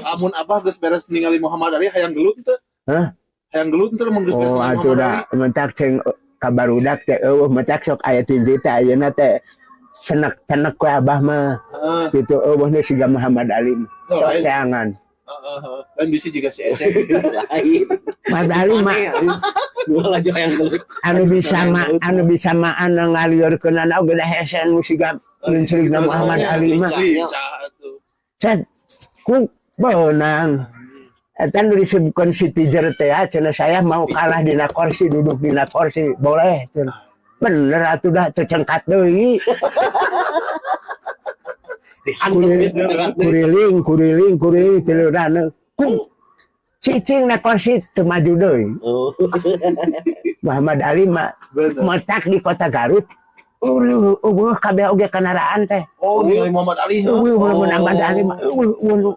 Amun abah geus beres ningali Muhammad Ali hayang gelut teu? Hah? Hayang gelut teu mun geus beres Oh ningali atuh Muhammad da Ali? mentak ceng kabarudak teh eueuh mentak sok aya tinju teh ayeuna teh senek-senek we abah mah Heeh. gitu eueuh nu siga Muhammad Ali mah. Oh, Sok lain. teangan. Heeh, heeh. Lain bisi juga si Eceng. Lain. Muhammad Ali mah Dua lalajo hayang gelut. Anu bisa mah anu ngaliurkeunana oge da hese nu siga nuncerigna Muhammad Ali mah. Lincah atuh. Cet ku beunang. Eta nu disebutkan si Pijer teh ah, cenah saya mau kalah dina kursi duduk dina kursi boleh cenah. Bener atuh dah tercengkat deui. Kuriling kuriling kuriling tilurana ku cicing na kursi teu maju deui. Oh. Muhammad Ali mah Bener. metak di kota Garut. Eueuh eueuh kabeh oge kendaraan teh. Oh, ningali Muhammad Ali heuh. Eueuh Muhammad Ali mah eueuh eueuh nu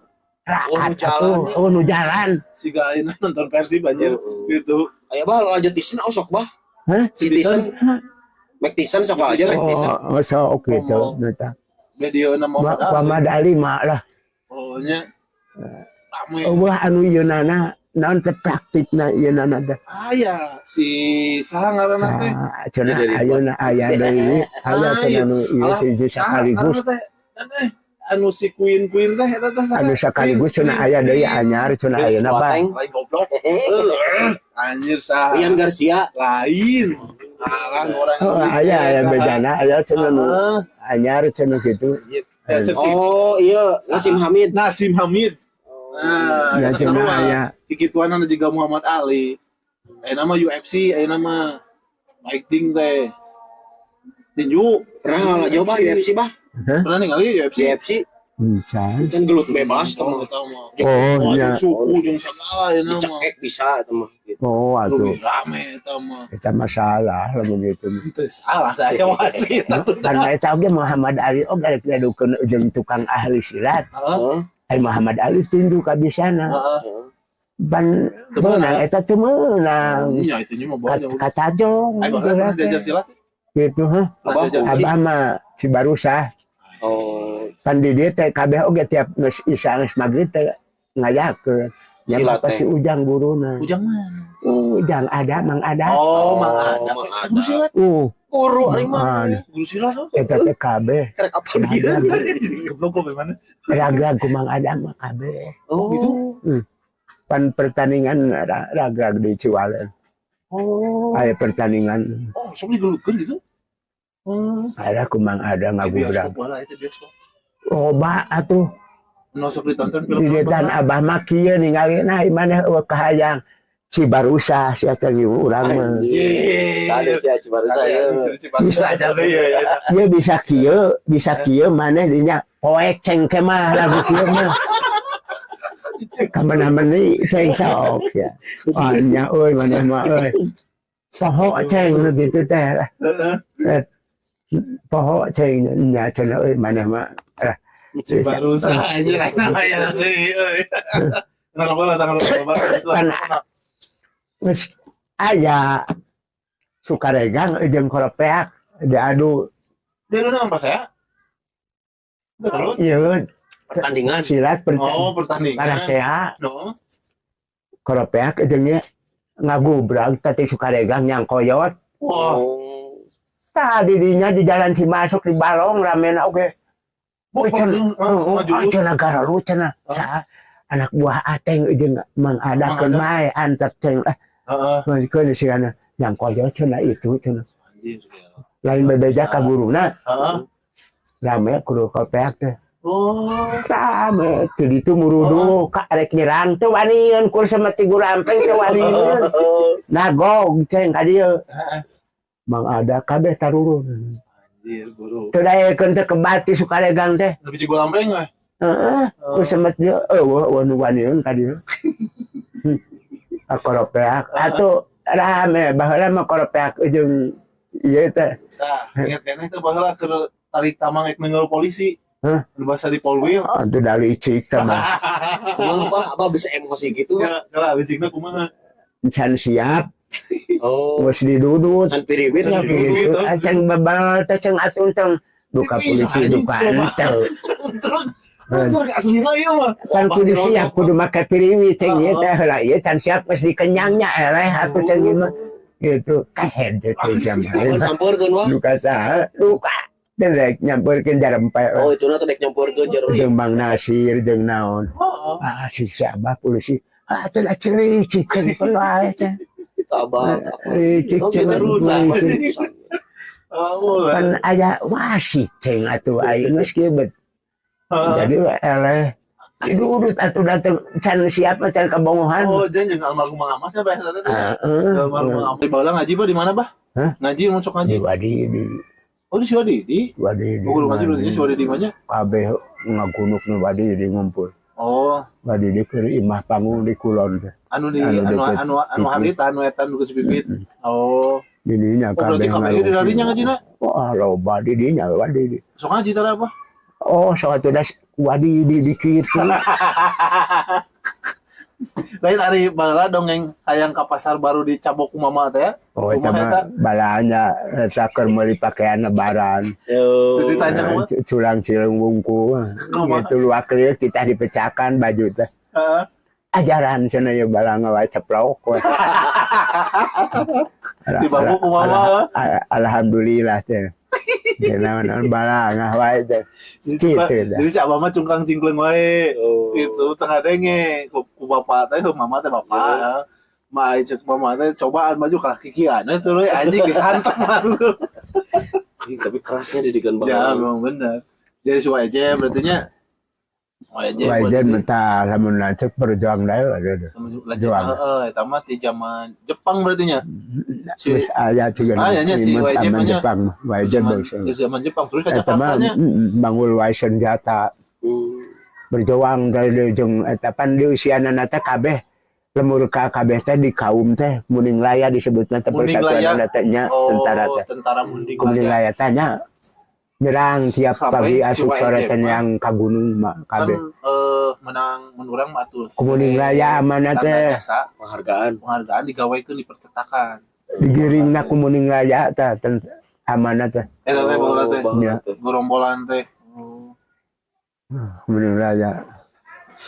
raat Oh, jalan atuh, ya. eueuh nu jalan. Siga ayeuna nonton Persib anjir gitu. Aya bah lalajo Tyson oh sok bah. Hah? Si Tyson. Mike Tyson sok aja Mike Tyson. Oh, oh sok gitu. Oh. Meta. Videona Muhammad Ali. Muhammad Ali mah lah. Oh nya. Rame. Eueuh anu ieu nana naon teh praktikna ieu nana teh. Aya si saha ngaranna teh? Ah, cenah ayeuna aya deui, aya cenah nu ieu Alah, si saha sekaligus. ngaranna teh? Dan Anu si Queen Queen teh eta teh saha? Anu sekaligus cenah aya deui anyar cenah ayeuna, Bah. Boateng. Lain, goblok. Eh, anjir, saha? Ian Garcia. Lain. Alah, orang Oh, Inggris aya teh, aya saha? Bejana aya cenah nu Heeh. anyar cenah gitu. Anjir. Ya, cek si Oh iya, Nasim Hamid. Nasim Hamid. Nah, Ya eta cenah sarua. aya. Kikituan juga Muhammad Ali. Aya nama UFC, aya nama fighting teh. Tinju. Pernah nggak coba UFC, Bah? Hah? Pernah ningali UFC? UFC Encan. kan gelut bebas Tahu tuh. tahu mah. Oh, Wah, iya. jeung suku jeung segala ya nama. Dicekek bisa itu mah gitu. Oh, atuh. Lebih rame eta mah. Eta masalah lamun gitu. Itu salah saya masih eta tuh. Karena eta oge Muhammad Ali oge rek diadukeun jeung tukang ahli silat. Heeh. Heeh. Ai Muhammad Ali tinju kabisana. Heeh. Ban Teu meunang. meunang eta teu meunang. Nya itu nya mah banyak. Katajong. Ayo bahkan pernah diajar silat? Gitu, hah. Pernah Abah diajar silat? Abah mah Cibarusah. Oh, Pan di dieu teh kabeh oge tiap geus isya, geus magrib teh ngayakeun. Ya Silat pasti teh. Ujang guruna. Ujang mana? Ujang ada, Mang ada. Oh, Mang Oh, ada. Mang Eta Ada. guru silat. Guru ari mah. Guru silat oh. Eta teh kabeh. Kerek apa dia? Goblok kok gimana? Ragrag ku Mang Ada mah kabeh. Oh, gitu. Pan pertandingan ragrag di Ciwalen. Oh. Aya pertandingan. Oh, sok digelutkeun gitu. Oh. Ada ku Mang Ada Eh, ngagubrag. bioskop bola itu bioskop. Loba atuh. Nu sok ditonton film. Di detan Abah mah kieu ningali nah maneh euweuh kahayang Cibarusah sia ceng urang mah. Ada sih Cibarusah ya. Bisa aja tuh ya. Ieu bisa kieu maneh dinya poek ceng ke mah lagu kieu mah. Kamana-mana ceng sok ya. Ah nya euy maneh mah euy. Poho ceng nu kitu teh lah. Heeh. Poho ceng nya cenah euy maneh mah. Lah, Cibarusah aja lah ya euy. Tanggal bola, tanggal bola. Kan geus aya Sukaregang jeung Koropeak diadu. Dia udah nama saya. Terus? Ieu Pertandingan. Silat Oh, pertandingan. Parasea. No. Koropeak jeung nya ngagubrag tadi Sukaregang yang koyot. Wah. Oh. Tah didinya di jalan Cimasuk di balong ramena oge. Oh, Cenah, oh, oh, maju. Cenah garalu cenah. Saha anak buah Ateng jeung Mang Ada Mang keun Ada. bae antep ceng ah keun sigana yang koyot cenah itu cenah. Anjir. Lain bebeja ka guruna rame kudu kopeak teh. Oh. Rame teu ditu murudu ka rek nyerang teu wanian kur sama ti gurampeng teu wanian. Nagog ceng ka dieu. Mang Ada kabeh tarurun. Anjir, guru. Teu daekeun teh kebati Sukaregang teh. Lebih Cigolampeng we. Heeh, ku semet dia eueuh eueuh nu waniun ka dieu. Koropeak atuh rame baheula mah koropeak jeung ieu teh. Nah, ingat keneh teh baheula keur tarik tamang ek nenggel polisi. Hah? Anu bahasa di Polwil. Atuh da licik teh mah. Kumaha, Bah? Abah bisa emosi gitu? Ya, kalau licikna kumaha? Can siap Oh. geus didudut. Can piriwit. Can piriwit. Gitu. Acan bebal teh ceng atuh teng duka Bisa, polisi anjing. duka henteu. Terus terus aslina ieu mah. Kan kudu siap, kudu make piriwit ceng ieu teh heula ieu can siap geus dikenyangnya eleh atuh ceng ieu mah. Gitu kahed teh Bukan jam. sampeurkeun, Wah. Duka saha? Duka. Dan rek nyamperkeun jarempe. Oh, itu na teh dek nyampeurkeun jarum. Jeung Bang Nasir jeung naon. Oh, Ah si si Abah polisi. Ah teh da licik ceng keun wae ceng. Abah. Licik Oh, ceng rusak. polisi. Oh, Kan aya wasit ceng atuh aing geus kieu bet. Jadi we eleh didudut atuh dateng can siap mah can kabongohan. Oh, jangan jeung almarhum Mang Amas nya bahasa teh. Heeh. Almarhum Mang Amas. Di baheula ngaji bah di mana, Bah? Hah? Ngaji mau sok Di ngaji. Wadi di Oh, di Siwadi di. Wadi di. Oh, guru ngaji berarti Siwadi di mana? Kabeh ngagunuk nu Wadi di ngumpul. Oh, Wadi di keur imah panggung di kulon teh. Anu di Anu anu deket anu anu pipit. harita anu eta nu geus pipit. Oh. Di dinya Oh, berarti kabeh kabeh di darinya ngajina. Wah, loba di dinya Wadi di. Sok ngaji tara apa? Oh, sok atuh das Wadi di di kitu. Lain ari baheula dongeng hayang ka pasar baru dicabok ku mama teh ya. Oh, eta Kumaha mah eta? balanya eta keur meuli pakaian lebaran. Terus ditanya kumaha? Culang cilung wungku. Kumaha? Gitu luak liuk kita dipecahkan baju teh. Heeh. Ajaran cenah ya balanga wae ceplok we. Dibabuk ku mama. Alhamdulillah teh. Naon-naon balangah wae teh. Gitu dah. Jadi si abah mah cungkang cingkleng wae. Oh. Itu tengah denge ku bapak teh, ku mama teh bapak. Ma cek mama teh cobaan maju kalah kikian itu we anjing dihantam langsung. Anjing, tapi kerasnya didikan Ya banget. Memang bener. Jadi si Waje berarti nya Waje. Wajan mentah lamun lanceuk berjuang deui aduh. Juang. Heeh, eta mah di zaman Jepang berarti nya. Si Geus aya juga Aya nya si Wajan zaman mah nya. Jepang. Wajan zaman, bangsa. di zaman Jepang terus ke Eta Jakarta mah nya. Manggul wae senjata berjuang dari jeung eta pan di usiana teh kabeh lemur ka kabeh teh di kaum teh Munding Laya disebutna teh Munding persatuan Laya. teh nya Oh, tentara teh. Tentara Munding Munding Laya. Laya teh nya nyerang tiap Sampai pagi si asup Wajan sore teh mah. yang ka gunung mah Kan kabeh. Menang menurang mah atuh. Ku Munding Laya amanah Tanda teh jasa Penghargaan. Penghargaan digawekeun di percetakan. Digiringna ku Munding Laya teh amanah teh. Eta teh baheula teh baheula Ya. teh. Gerombolan teh. Oh. Munding Laya.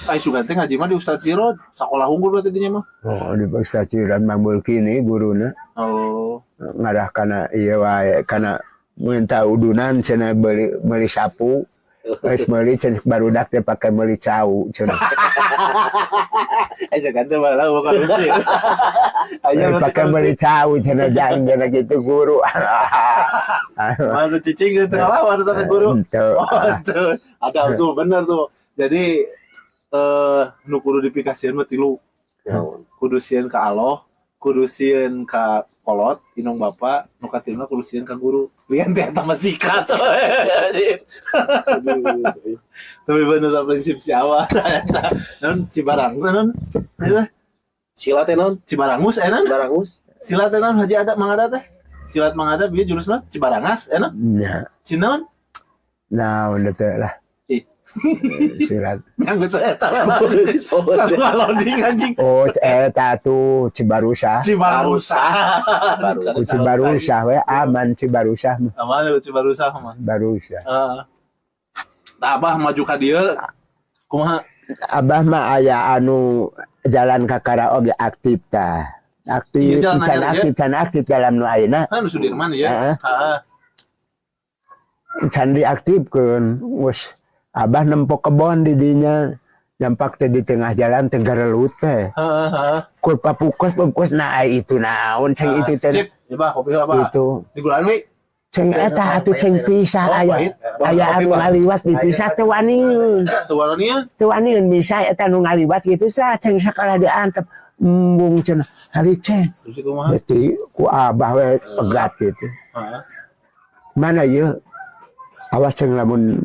Ai sugan teh ngaji mah di Ustaz Sirot, sakola unggul berarti dinya mah. Oh, di Ustaz Ciran Mang Bulkini guruna. Oh. Ngarah kana ieu wae kana minta udunan cenah beli meuli sapu geus meuli cenah barudak teh pake meuli cau cenah. Eh sugan teh baheula bukan korupsi. Aya berarti pake meuli cau cenah jang cenah gitu guru. Masa cicing ke tengah lawan atau ke guru. Henteu. Oh, tuh. Ada tuh bener tuh. Jadi nu kudu dipikasieun mah tilu. Naon? Kudu sieun ka Allah, kudu sieun ka kolot, indung bapa, nu katiluna kudu sieun ka guru. Lian teh eta mah sikat. Tapi bener lah prinsip si awal eta. Non Cibarang teh non. Eta Silat teh naon? Cibarangus naon? Cibarangus. Silat teh naon Haji ada Mangada teh? Silat Mangada bieu jurusna Cibarangas naon? Nya. Cinaon? Naon teh lah. Ih. Silat. Yang geus eta. Sarua loading anjing. Oh, eta tuh Cibarusah. Cibarusah. Cibarusah. Ku Cibarusah we aman Cibarusah mah. Aman lu Cibarusah mah. Barusah. Heeh. Nah, Abah maju ka dieu kumaha? Abah mah aya anu jalan kakara oge aktif tah. Aktif, Iya, jalan can anyar, ya. aktif, can aktif dalam nu ayeuna. Kan Sudirman ya. Heeh. Heeh. Can diaktifkeun. Geus Abah nempo kebon di dinya. Nyampak teh di tengah jalan teh garelut teh. Heeh, heeh. Kur papukus papukus nah ai itu naon ceng itu teh. Sip, ya Bah, kopi lah, Bah. Itu. Di gulaan we. Ceng eta atuh ceng pisah Oh, aya. pahit. Aya Kopi, anu Bah. ngaliwat di pisah teh wani. Tuh warnia. Teu wani bisa eta nu ngaliwat gitu sah ceng sakala diantep embung cenah hari ceng. Terus kumaha? Berarti ku abah we pegat gitu. Heeh. Mana ieu? Awas ceng lamun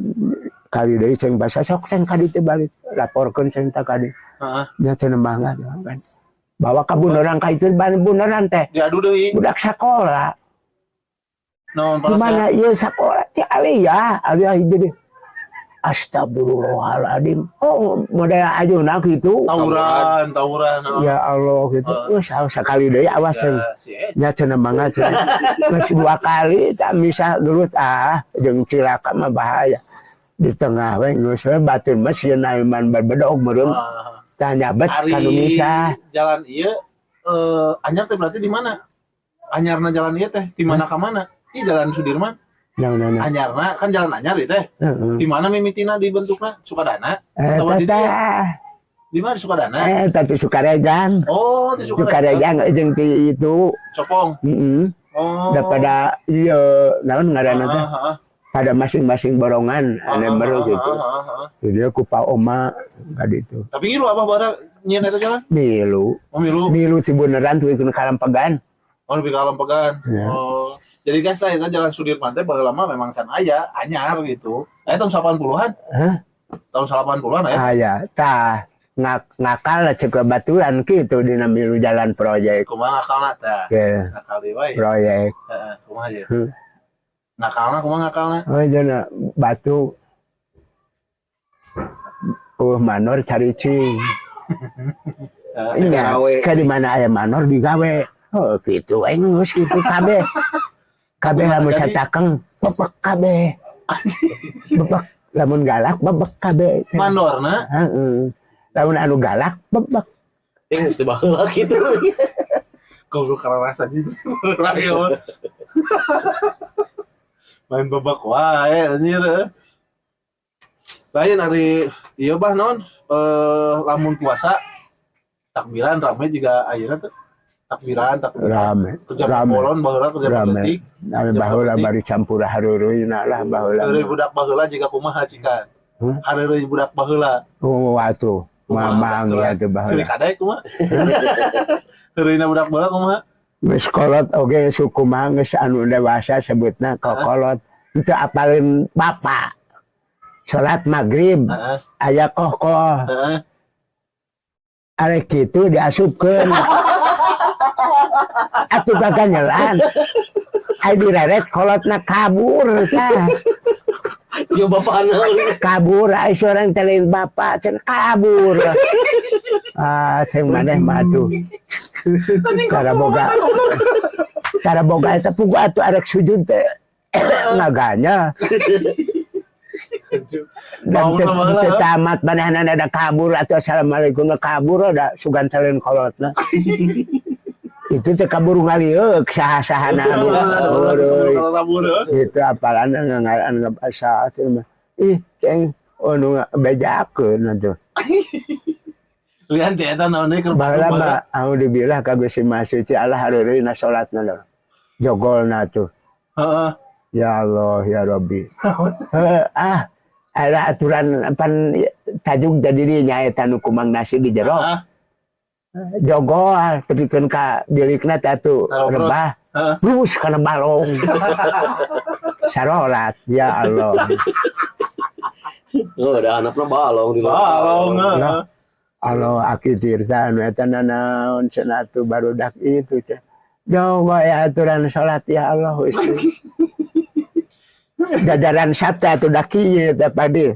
kali deui ceng basa sok ceng ka ditu balik laporkeun ceng ta ka dieu. Heeh. Nya cenah mangga kan. Bawa ka bundaran ka itu bundaran teh. Diadu deui. Budak sekolah. Naon Di mana ieu sekolah ti Aliyah, Aliyah jadi Astagfirullahaladzim. Oh, model ajuna gitu. Tawuran, tawuran. Heeh. Ya Allah gitu. Wes sekali deui awas ceng. Ya, si eh. Nya cenah mangga cenah. Geus dua kali tak bisa gelut ah jeung cilaka mah bahaya. Di tengah we geus we batur mah sieun iman berbedog meureun Ah. tah nyabet Ari ka nu misah. jalan ieu anyar teh berarti di mana? Anyarna jalan ieu teh di mana ka mana? Ih jalan Sudirman. Nah, nah, nah. Anyarna kan jalan anyar ieu teh. Heeh. Di mana mimitina dibentukna? Sukadana Eh atau di dieu? teh. Di mana di Sukadana? Eh tadi Sukaregang. Oh, di Sukaregang. Sukaregang jeung ti itu. Copong. Heeh. Oh. Daripada ieu naon ngaranna teh? Heeh, heeh. Pada masing-masing borongan ane Heeh, baru heeh, gitu. heeh, heeh. Jadi aku Pak Oma ka ditu. Tapi ngilu abah bara nyieun eta jalan? Milu. Oh, milu. Milu ti beneran tuh ikut kalampegan. Oh, lebih ke Lampegan. Ya. Oh. Jadi guys, saya jalan Sudirman teh baheula mah memang can aya, anyar gitu. Eh tahun 80-an. Hah? Tahun 80-an ya. Aya, tah ngakal lah cek baturan gitu dina milu jalan proyek. Kumaha ngakalna tah? Ya, Ngakal deui wae. proyek. Heeh, kumaha ye? Hmm. Ngakalna kumaha ngakalna? Oh, jana batu. Manor caricing. Heeh. Iya, Gawe. ke di mana aya manor digawe. Oh, gitu we geus gitu kabeh. Kabeh lamun Jadi- satakeng bebek kabeh. Bebek lamun galak bebek kabeh. Mandorna Heeh. Lamun anu galak bebek. Ini mesti baheula gitu. Goblok karena rasa gitu. Rayo. Main babak wae anjir. Lain ari ieu, Bah, non lamun puasa takbiran rame juga ayeuna tuh, takbiran takbiran Rame. Kerja Rame. Bolon baheula kerja Rame. Politik. Rame baheula bari campur hareureuy lah baheula. Heureuy budak baheula jiga kumaha cikan? Hmm? Hareureuy budak baheula. Oh, atuh. Mamang ya tuh baheula. Suri kadek kumaha? Heureuyna budak baheula kumaha? Geus kolot oge suku mah geus anu dewasa sebutna kokolot. Henteu apalin bapak. Salat Maghrib aya kokoh. Arek kitu diasupkeun. Atuh gaganyelan. Ai direret kolotna kabur tah. Yo bapak naon? Kabur ai seorang teh lain bapak cenah kabur. Ah, ceng maneh mah atuh. Tara boga. Tara boga eta puguh atuh arek sujud teh ngaganya. Dan Mau sama lah. Teu tamat manehna ada kabur atau assalamualaikum kabur da sugan teh lain kolotna. Itu teh kabur ngalieuk saha-sahana. Kabur. Itu apalan ngaran asa atuh mah. Ih, ceng oh nu bejakeun atuh. Lian teh eta naon deui keur Baheula mah anu dibilah ka Gusti Maha Suci Allah hareureuyna salatna lho. Jogolna tuh. Ya Allah, ya Rabbi. Heuh, ah, ada aturan pan tajuk jadi dia nyaeta nu kumang nasi di jero. Jogol tepikeun ka bilikna teh atuh Taruh rebah. Terus kana balong. Sarolat, ya Allah. Oh, ada anaknya balong di Balong. Ya. Allah aki tirta anu eta nanaon cenah atuh barudak itu teh. Jauh ya aturan salat, ya Allah Gusti. Jajaran sabta atuh da kieu teh padi.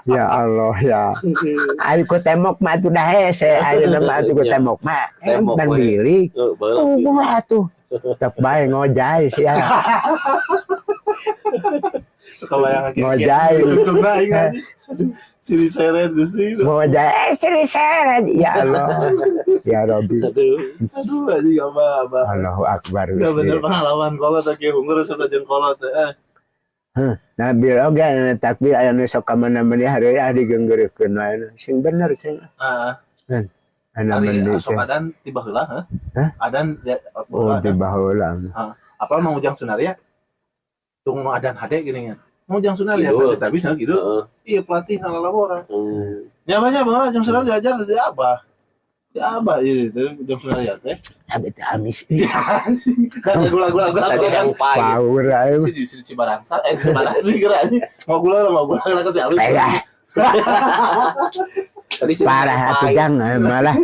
Ya Allah ya. Ayo ku tembok mah atuh dah hese ayeuna mah atuh ku tembok mah. Tembok Ban we. bilik. Oh, baheula. Oh, atuh. Tetep bae ngojay sia. Kebayang lagi. Ngojay. Untungna aing anjing. Aduh, siri seren Gusti. Ngojay eh sini seret. Ya Allah. Ya Rabbi. Aduh. Aduh anjing, abah abah. Allahu Akbar Ya bener Gusti. Pengalaman kolot oke hungur sudah jeung kolot eh. Heh, Nabil oge anu takbir aya nu sok ka mana-mana hari ah digenggeurekeun wae. Sing bener cing. Heeh. Anu Ari meni sok teh. Adan tiba heula heuh. Hah? Adan ya, Oh, adan. di baheula. Apa Mang Ujang Sunarya? Tunggu adan hade gini kan. Mang Ujang Sunarya Kidul. sakit habis gitu. Heeh. Iya pelatih ngalabora. Nyamanya bang Ujang Sunarya diajar si Abah. Si Abah iya itu Ujang Sunarya teh. Abi teh amis. Kan gula-gula gula. Tadi yang pahit. Power ayo. Si di Cibarangsa eh Cibarangsa kira anjing. Mau gula mau gula kira ke si Alwi. Eh, Tadi sih parah atuh pahit. jang malah.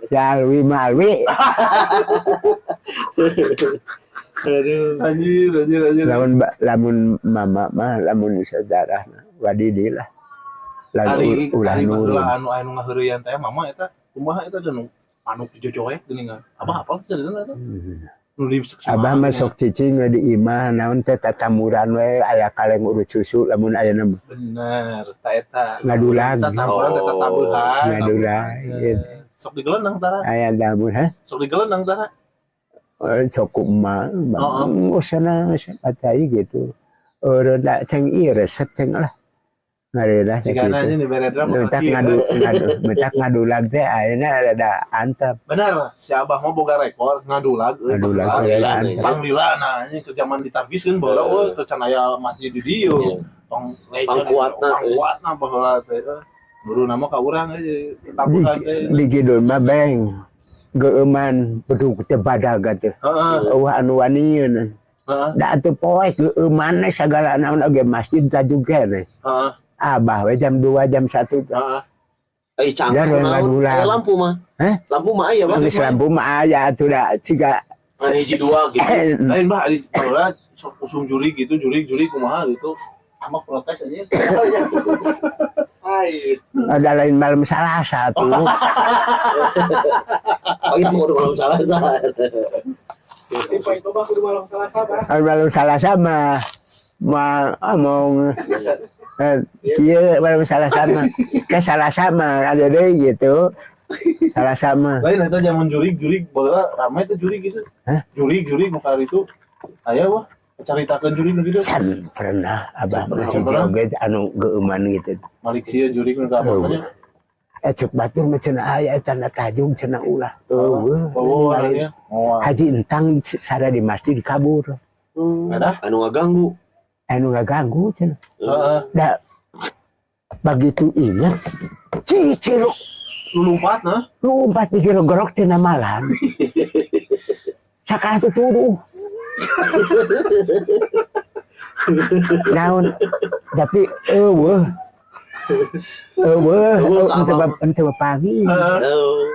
Si Alwi mah Alwi. Aduh. Anjir anjir anjir. Lamun lamun mama mah lamun sejarah wadidi lah. Ari Lalu ulah ari nurun. baheula anu anu ngaheureuyaan teh mama eta kumaha eta teh nu anu jojoek geuning kan. Abah apal teh caritana eta? Nu di Abah mah sok cicing we di imah naon teh tatamuran we aya kaleng urut susu lamun ayeuna mah. Bener, ta eta. Ngadulag. Tatamuran teh tatabuhan. Ngadulag gitu. Sok digelenang tara. Aya lamun ha Sok digelenang tara. Eh, sok emak Oh, usana pacai gitu. Rada ceng ieu resep ceng lah. Ngaredah teh Jigana gitu. nya dibere drum. Mentak ngadu ngadu mentak ngadulag teh ayeuna rada antep. Bener, si Abah mah boga rekor ngadulag euy. Ngadulag Panglila. rada antep. Panglila nah anjing ke zaman ditarbis kan baheula euy ke can aya masjid di dieu. Iya. Pang legend. Pangkuatna, Pangkuatna baheula teh. Buru nama ka urang aja tabuhan teh. Di kidul mah beng geueuman bedug teh badag teh. Eueuh anu wanieun. Da atuh poek geueuman we sagala naon oge masjid tajuk keneh. Abah we jam 2 jam 1 teh. Eh, cangkang Biar naon? ngadulag. Aya lampu mah. Hah? Lampu mah aya, Bang. Geus lampu mah aya atuh da ciga. Ngan hiji dua gitu. Lain bah ari baheula sok usum juri gitu, juri-juri kumaha gitu. Ama protes aja. Hai. Ada lain malam Salasa tuh. Pagi mau malam Salasa. Tipe itu mah kudu malam Selasa, Bah. Malam Salasa mah mah omong eh, kieu malam Salasa mah ke Salasa mah ada deui gitu. Salasa mah. Lain eta zaman jurig-jurig baheula rame teh jurig gitu. Hah? Jurig-jurig nu itu. Aya wah, caritakeun jurig nu kitu. Can pernah abah mah Pernah. oge anu geueuman gitu. Malik sieun jurig nu ka Oh. apa nya. Eh, cek batur mah cenah aya eta na tajung cenah ulah. Eueuh. Oh, orangnya. Oh. Haji Entang sada di masjid kabur. Ada? Anu ngaganggu. Anu ngaganggu cenah. Heeh. Da begitu ingat ciciruk Lu lompat nah. lompat di gerok tina malam. Sakah tuduh. Naon tapi eueuh. Eueuh, Eueuh, ente abah. ente pagi. Oh.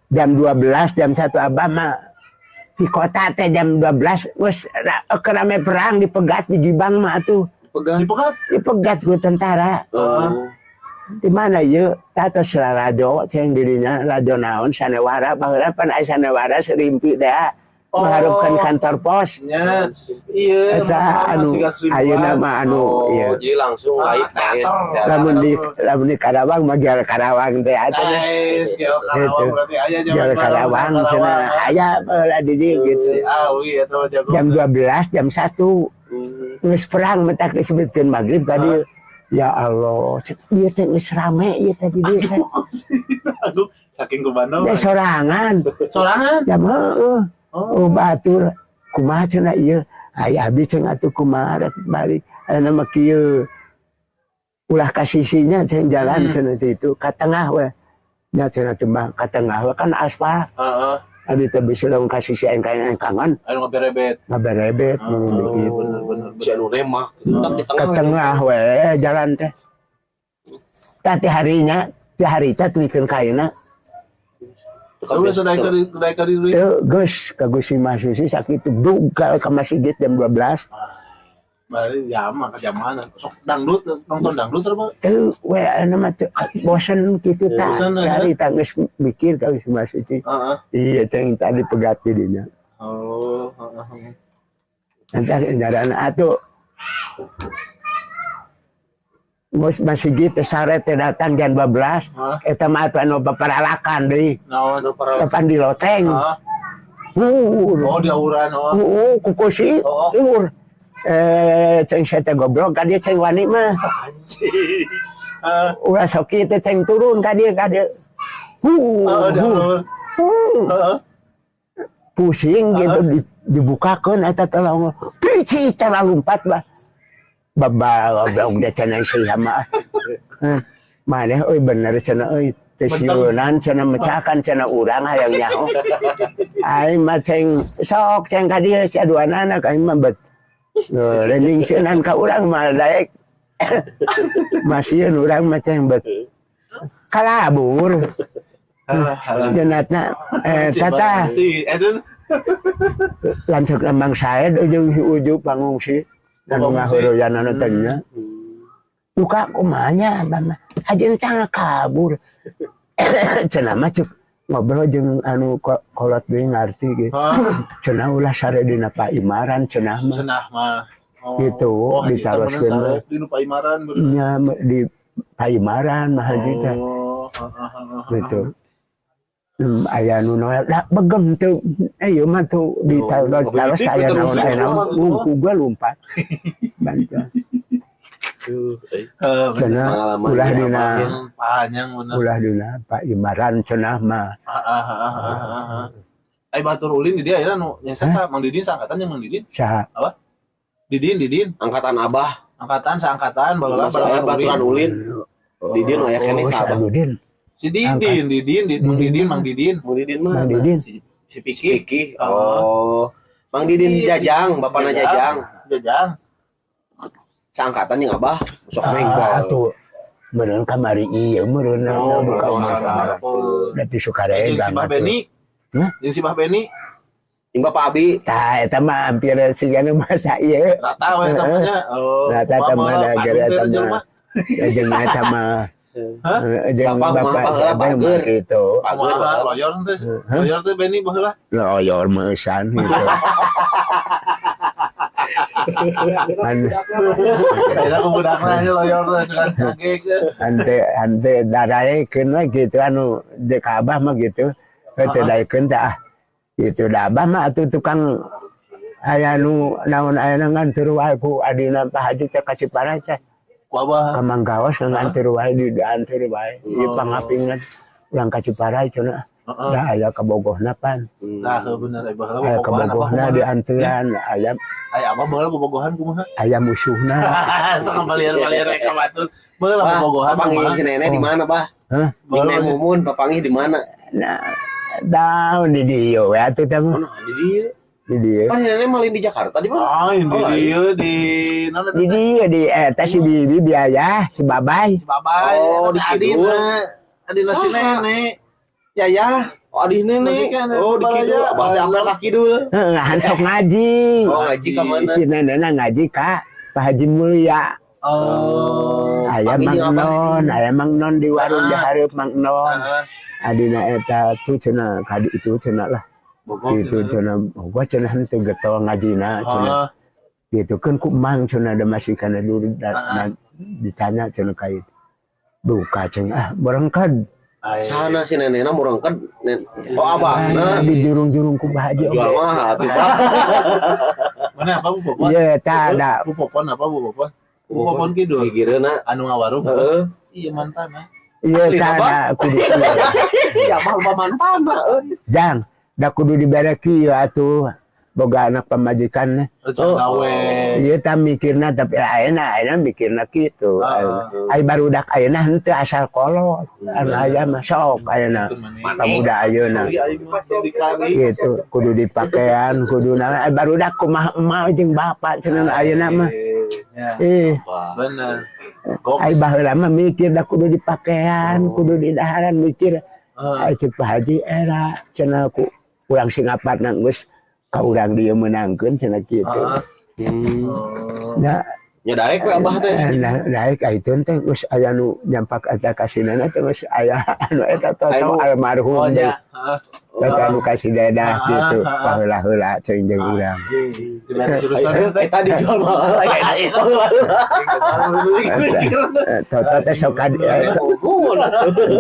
Jam 12, jam 1 abah mah di kota teh jam 12 geus rame perang dipegat di Jibang mah atuh. Pegang. Dipegat. Dipegat ku tentara. Oh. Di mana ye? Tato rajo ceng dirinya rajo naon sanewara baheula pan aya sanewara serimpi teh Oh. mengharapkan kantor pos. Nya. Iya, Eta anu ayeuna mah anu Oh, ieu. jadi langsung Ah, lain teater. Lamun di Karawang mah Gel Karawang teh atuh. Nice, Gel Karawang Gitu. berarti aya zaman Gel Karawang cenah aya baheula di dieu gitu. Si Awi eta mah jago. Jam 12, jam 1 geus perang mentak disebutkeun maghrib tadi. Ya Allah, cek ieu teh geus rame ieu teh di dieu teh. Aduh, saking ke Bandung. Ya sorangan. Sorangan. Jam heueuh. Oh. Oh, batur kumaha cenah ieu? Aya abdi cenah atuh kumaha rek balik. Ayeuna mah kieu. Ulah ka sisinya cenah jalan cenah itu ka tengah we. Nya cenah teh mah ka tengah we kan aspal. Heeh. Abdi teh bisa lamun ka sisi engkang-engkangan Anu ngaberebet. ngaberebet Oh, gitu. bener bener. Si anu remak gitu. Tetap di Ke tengah. tengah we jalan teh. Tah ti harinya, ti hari teh tuikeun kaina. Sudah sudah daek ka di Teu geus ka Gusti Masusi sakitu dugal ka masjid jam 12. Berarti zaman ke zamanan. Sok dangdut nonton dangdut apa? Teu we anu mah teu bosen kitu tah. Bosen, ya. Cari tah geus mikir ka Gusti Masuci. Heeh. Iya ceng tadi pegat di dinya. Oh, heeh. Nanti nyaran atuh Mus masjid teh sare teh datang jam 12. Hah? Eta mah atuh anu paparalakan deui. Naon para Depan di loteng. Heeh. Uh, Oh, di auran oh. kukusi. Oh. Eh, ceng saya teh goblok ka dieu ceng wani mah. Anjing. Heeh. Ulah sok kieu teh ceng turun ka dieu ka dieu. Heeh, di auran. Heeh. Pusing gitu dibukakeun eta tolong. Pici teh lompat bah. Baba goblok da cenah sia mah. Maneh euy bener cenah euy. Teh sieunan cenah mecakan cenah urang hayang nyaho. Aing mah ceng sok ceng ka dieu sia duanana aing mah bet. Rening sieunan ka urang mah daek. Masieun urang mah ceng bet. Kalabur. Alah, alah. Jenatna eh tata Si, eh lancuk lambang saed ujung si uju pangungsi anu Pangungsi. ngahuruyan anu teh nya. Duka kumanya abah mah. Haji entang kabur. Cenah mah cuk ngobrol jeung anu kolot deui ngarti ge. Hah? Cenah ulah sare dina paimaran cenah mah. Cenah mah. Oh. Gitu, Oh, Haji ditaroskeun Taman mah. sare di nu paimaran bener. Nya di paimaran mah haji teh Oh, heeh, heeh, gitu. Aya nu noel da begem teu ieu mah tuh ditaros Oh, taros aya terus naon aya naon lompat. ku gua lompat. Bantu. Heeh, Cenah Pengalaman ulah ya, dina Abah. panjang bener. ulah dina Pak Imaran cenah mah. Heeh, heeh, heeh, heeh. Ai batur ulin di dia ayeuna nu nya saha Mang Didin saangkatan jeung Mang Didin. Saha? Didin, Didin Angkatan Abah. angkatan saangkatan baheula Masih aya baturan ulin. Didin aya keneh Oh, saha Abah. si Didin. Si Didin, Didin, Didin, Mang Didin, Mang Didin. Mang Didin mah. Mang Didin. Si si Piki. Piki. Oh. Mang Didin Iya, Jajang, bapana Jajang. Jajang. Saangkatan jeung Abah. Sok Ah, mengkol. atuh meureun kamari ieu meureun Oh, buka berarti mah. Berarti Jeung Sukarega si Bah mah tuh. Beni. Hah? Jeung si Bah Beni Jeung Bapak Abi. Tah eta mah hampir sigana masa ieu. rata we eta mah nya. Oh, Rata kumaha eta mah mah, da Bandung gara teh eta jelema. mah. Jeung eta mah. Hah? Jeung Bapak bapak kumaha siapa baheula, mah Pak gitu. Pak Ger. Kumaha loyor teh. Hah? Loyor teh Beni baheula. Loyor meusan gitu. An Ayeuna ku budakna nya loyor teh sugan cagek. Hante hante daraekeun we gitu anu deuk ka Abah mah gitu. Teu daekeun teh ah. Gitu da Abah mah atuh tukang aya nu naon aya nganteur wae ku adina Pak Haji teh ka Ciparay teh. Ku Abah. Ka Mang Gawas nganteur wae di dianteur wae. Ieu pangapingna urang ka Ciparay cenah. Da aya kabogohna pan. Nah, heuh bener eh baheula Aya bobogohan Abah kabogohna kumaha? Dianteran aya. Aya Abah baheula bobogohan kumaha? Aya musuhna. Sok kembalian-balian rek ka batur. Baheula Bah, bobogohan papanggih kumaha? si nenek di mana, Bah? Hah? Di Nenek Mumun, papanggih di mana? Nah, daun di dieu we atuh teh mah. Mana di dieu? Di dieu. Pan nenek malin di Jakarta di mana? Ah, ini Oh, lain. dieu di naon eta Di teh? dieu di eta si Bibi biaya si Babay. Si Babay, Oh, eta di teh adina. kidul. Adina si Saha? nenek. Yaya. Oh, adih nenek. Masih kan, Oh, di kidul. balaya. Abah teh apal ka kidul. Heeh, sok ngaji. Oh, ngaji ka mana? Si nenekna ngaji ka Pak Haji Mulia. Oh. Aya Panggih Mang jeung Abah Non, aya Mang Non di warung di hareup Mang Non. Adina eta tuh cenah kadi itu cenah lah. Bogor Gitu cenah, gua cenah henteu getol ngajina cenah. Gitu kan ku Mang cenah da masih kana dulu ditanya cenah ka itu. Duka cenah ah berengkad. Ai. Sana si nenekna murangkeun. Oh, abahna. Nah, di jurung-jurung ku Pak Haji Jual oge. mahal atuh, Bah. Mana apa Bu Popon? Iya, eta ada. Bu Popon apa Bu Popon? Bu Popon kidul. Gigireuna. Anu ngawarung. Heeh. Iya mantan ah. Iya, Asli, eta Abah? ada kudu iya. Iya, mah lupa mantan euy. Jang, da kudu dibere kieu atuh. Boga anak pamajikan. Oh, gawe. Iya ta mikirna tapi ayeuna ayeuna mikirna kitu. Ai barudak ayeuna henteu asal kolot. Anu aya mah sok ayeuna. Pamuda ayeuna. Sorry aing mah dikali. Gitu, kudu dipakean, kudu naon. Ai barudak kumaha emak jeung bapak cenah ayeuna mah. Ya, Eh, bener. Goks. ai baheula mah mikir da kudu dipakean, kudu didaharan mikir. Ai ceuk Pak Haji era cenah ku urang Singapatna geus ka urang dieu meunangkeun cenah kitu. Nah, Nya daek we Abah teh. Nah, naik itu teh geus aya nu nyampak eta kasinana teh geus aya anu eta toto almarhum Oh deui. ya. Heeh. Eta anu kasih dadah gitu baheula-heula ceuing jeung urang. Diberi jurusan teh. Eta dijual mahal aya. Toto teh sok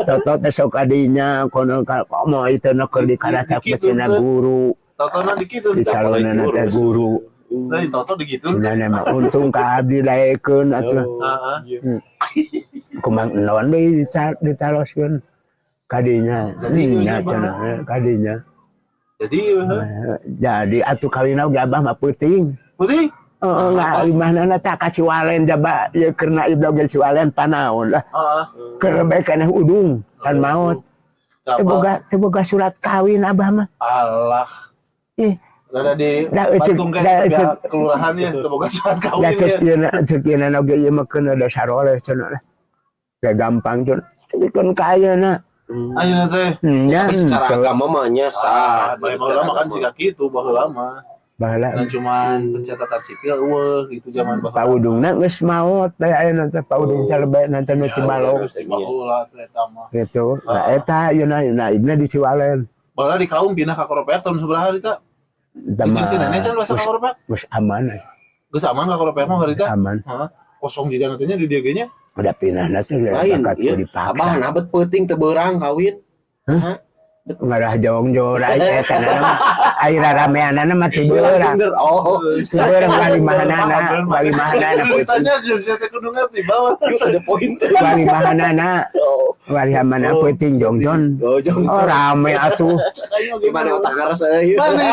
toto teh sok kadinya kono ka komo itu nu keur dikaracak cenah guru Totona dikitu. dicalonana teh guru. Nah, Toto dikitu. Cenah mah untung ka abdi daekeun atuh. Kumang non deui ditaloskeun kadinya. Jadi, Nya iya, cenah kadinya. Jadi Jadi atuh kawin oge Abah mah peuting. Putih. Oh, enggak, limahnana tak ka Ciwalen jaba ieu keurna ieu oge Ciwalen panaon lah. Keur bae keneh udung kan maot. Teu boga surat kawin Abah mah. Allah. Ih, Rada di Da, ecek, Bantung kan da, pihak ecek. kelurahannya teu boga surat da kawin cek ya. ieu cek ieu oge ieu mah keuna dasar oleh cenah lah. Kayak gampang cenah. Tapi kan kaya na. Ayeuna teh. Nya Tapi secara henteu. agama mah nya Ah, sah. baheula mah kan siga kitu baheula mah. Baheula Dan cuman pencatatan sipil eueuh gitu zaman baheula. paudungna geus maot teh ayeuna teh paudung calebe nanti nu ti Balong Geus di baheula tuh eta mah. gitu. Nah eta ieu na naibna di Ciwalen. Baheula di kaum pindah ka Koropeak tahun sabaraha harita? Eta Jeung si nenek can bahasa ka Koropeak. Geus aman. Geus aman ka Koropeak mah harita. Aman. Heeh. Kosong juga nantinya di dieu ge nya. Udah pindah nanti udah Lain, bakat iya. kudu dipaksa. Abah nabet peuting teu beurang kawin. Hah? Ngarah jong jorai eta na mah ai rarameanana mah teu beurang. Oh, Teu beurang walimahanana, walimahanana peuting. Ditanya geus sia teh kudu ngerti bawa. ada poin tuh. Walimahanana, walihamana peuting jongjon. Oh, jong. Oh rame atuh. Gimana otak ngaras euy? Mana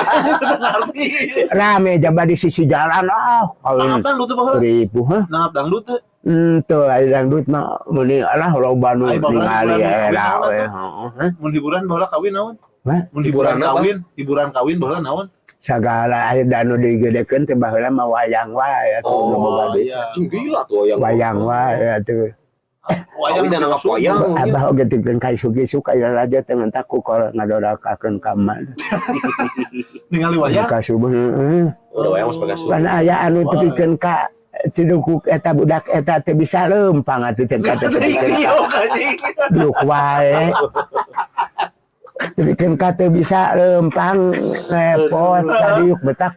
ngerti. Rame jaba di sisi jalan ah. Nangap dangdut teh baheula. Ribu hah? Nangap dangdut teh. Henteu ai dangdut mah meuni alah loba nu Ai, baheula ningali hiburan era kawin we. naon Heeh. Hah? Mun hiburan baheula kawin naon? Hah? Mun hiburan Hiburan apa? kawin, hiburan kawin baheula naon? Sagala aya danu digedekeun teh baheula mah wayang wae atuh nu boga duit. Iya. Gila tuh yang Wayang wae atuh. Wayang Kawin dan anggap wayang. Abah oge tikeun ka isuk-isuk aya raja teh mentak ku kolot ngadorakakeun ka emak. Ningali wayang. Ka subuh heeh. Udah wayang sebagai subuh. Kan aya anu tepikeun ka cidukuk eta budak eta teh bisa leumpang atuh cek ka teh tepikeun ka duk wae. Tepikeun ka teu bisa leumpang repot kadiuk betak.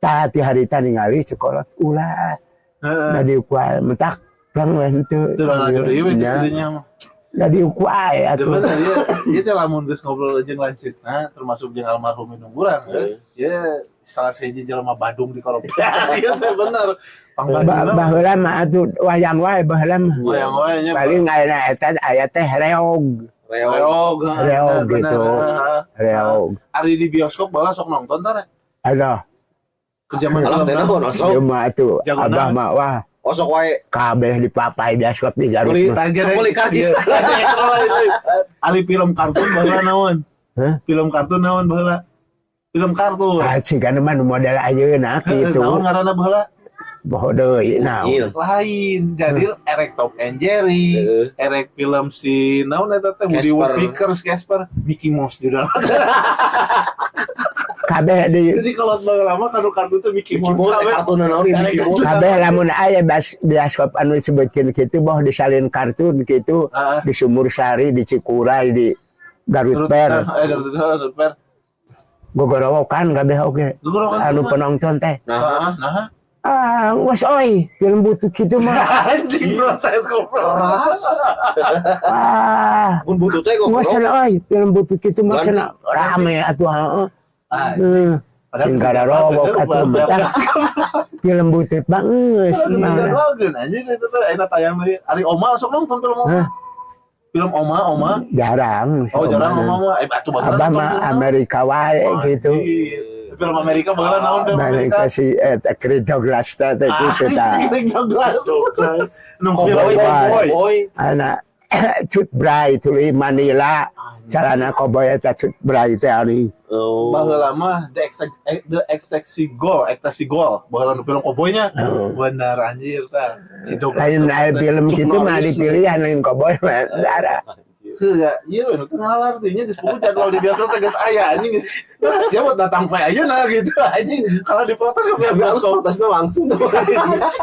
Tah, ti harita ningali sekolah ulah. Heeh. Da diuk wae mentak plang we henteu. Itu lanjut deui we geus Nya. dinya mah. Da diuk wae Dia atuh. bener ya, ieu teh lamun geus ngobrol jeung lanceukna termasuk jeung almarhum indung urang, ya salah sahiji jelema Badung di Korop. Ieu teh bener. Pang Badungna Baheula mah atuh wayang wae baheula mah. wayang wae nya. Paling ayeuna eta aya teh reog. Reog. Reog, heeh, Reog bener, gitu. Heeh. Reog. Ari di bioskop baheula sok nonton tah? Aduh, Ke zaman Alah teh naon osok. ieu mah atuh Jago abah naon? mah wah Osok wae. kabeh dipapai bioskop di Garut Beli mah. target. Sok beli karcis. Ari film kartun baheula naon? Hah? Film kartun naon baheula? Film kartun. Ah, cigana mah nu model ayeuna Heeh, kitu. naon ngaranna baheula? Boho deui naon. Unyil. Lain. Jadi erek Tom and Jerry, erek film si naon eta teh Woody Casper. Woodpeckers, Casper, Mickey Mouse di dalam. Kabeh di Jadi kalau baheula mah kanu kartun teh Mickey Mickey Mouse. Mouse eh, kartun naon ieu Mickey Mouse. Kabeh lamun aya bioskop anu disebutkeun kitu boh disalin kartun kitu di Sumur Sari, di Cikuray, di Garut Fair. Garut Garut Fair. Gogorowokan kabeh oge. Gogorowokan Anu kumaha? penonton teh. Nah, Heeh, nah. Ah, geus euy, film butut kitu mah. Anjing protes goblok. Keras. Ah, Mun butut teh geus goblok. cenah euy, film butut kitu mah Ganti. cenah rame atuh heeh. Ah, Hmm. Sing gararowok atuh mah. Film butut mah geus mah. Dijadwalkeun anjing eta teh enak tayang deui. Ari Oma sok nonton film Oma. Hah? Film Oma, Oma. Jarang. Oh, jarang Oma mah. Eh, atuh baheula Abah nonton mah film naon? Amerika wae gitu. Anjir. Film Amerika baheula naon film Amerika? Mereka si eta Kirk Douglas teh gitu tah. Kirk Douglas. Nu Cowboy, film Cowboy. cowboy. Anak Cut Bray tuluy Manila. Carana cowboy eta Cut Bray teh ari. Oh. Baheula mah The Ecstasy Gold, Ecstasy Gold. Baheula nu film cowboynya. Bener anjir tah. Si Douglas. Lain aya film Chuck kitu mah Norris. dipilihan lain cowboy mah dara. Heuh ya, ieu we nu teu ngalar teh nya geus puguh jadwal di bioskop teh geus aya anjing geus. Nah, siapa datang poe ayeuna gitu anjing. Kalau diprotes ke pihak Harus bioskop. protesnya langsung tuh.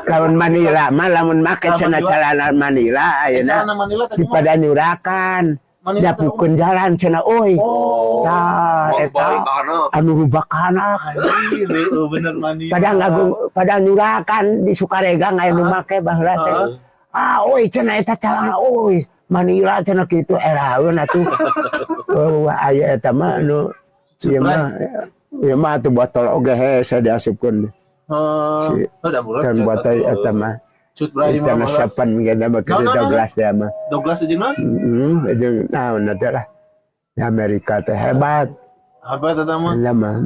Lamun Manila mah lamun make Lamun cenah Manila. calana Manila ayeuna Celana Manila teh di kumaha? pada nyurakan. Manila teh Dapukeun jalan cenah euy. Oh. Tah Mau eta balik kana. anu rubakana Anjir, heueuh bener Manila. pada ngagung pada nyurakan di Sukaregang aya nu make baheula teh. Ah euy cenah eta calana euy. Manila cenah kitu eraeun atuh. Oh, aya eta mah anu ieu mah ieu mah atuh botol oge hese diasupkeun. Heeh. Si- Udah murah. Kan botol eta mah. Cut Bray Eta mah mah baheula. sepen gitu mah No, no, no, no. Douglas teh mah. Douglas jeung naon? Heeh, jeung naon teh lah. Di Amerika teh hebat. Apa eta mah? Eta mah.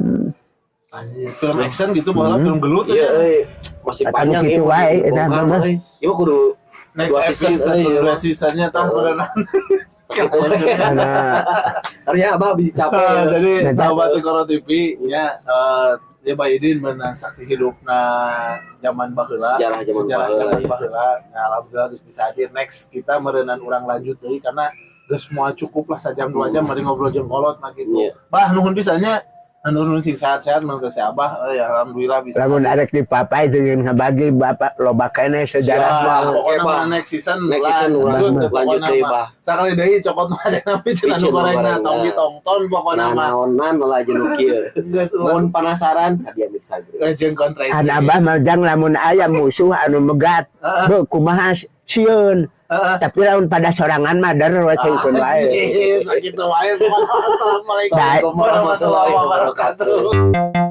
Anjir, film action gitu baheula film gelut Iya, ya. euy. Masih Anu panjang kitu ieu wae, kudu eta dibongkar, mah. euy. Ieu mah kudu Next dua season, episode, euy, dua seasonnya tah berenang. Karena Ternyata abah bisa capek. Ah, ya. jadi Nah, sahabat Tikoro TV nya ya Pak Idin menang saksi hidup na zaman baheula. Sejarah zaman sejarah baheula, zaman ya. baheula. Nah, alhamdulillah geus bisa hadir. Next kita meureunan urang lanjut deui karena geus semua cukup lah sajam 2 jam mari ngobrol jeung kolot mah gitu. Iya. Bah nuhun pisan nya. Nuhun sing sehat-sehat mun si Abah euy alhamdulillah bisa. lamun arek dipapai jeung ngabagi bapak loba keneh sejarah Siap, mah. pokoknya Oke, mah Bah. next season Next season lanjut, lanjut pokoknya deui, mah. Bah. Sakali deui cokot mah ada napi cenah nu Micin nu gorengna gorengna. tong ditongton pokoknya Nah, mah. naonan lah jeung nu kieu. Geus ulah. Mun penasaran sadia Instagram. Jeung kontra An abah mah jang lamun aya musuh anu megat. Beuh kumaha sieun. Tapi lamun pada sorangan mah der we cengkeun wae. Sakitu wae pokoknya. Assalamualaikum Baik. warahmatullahi wabarakatuh.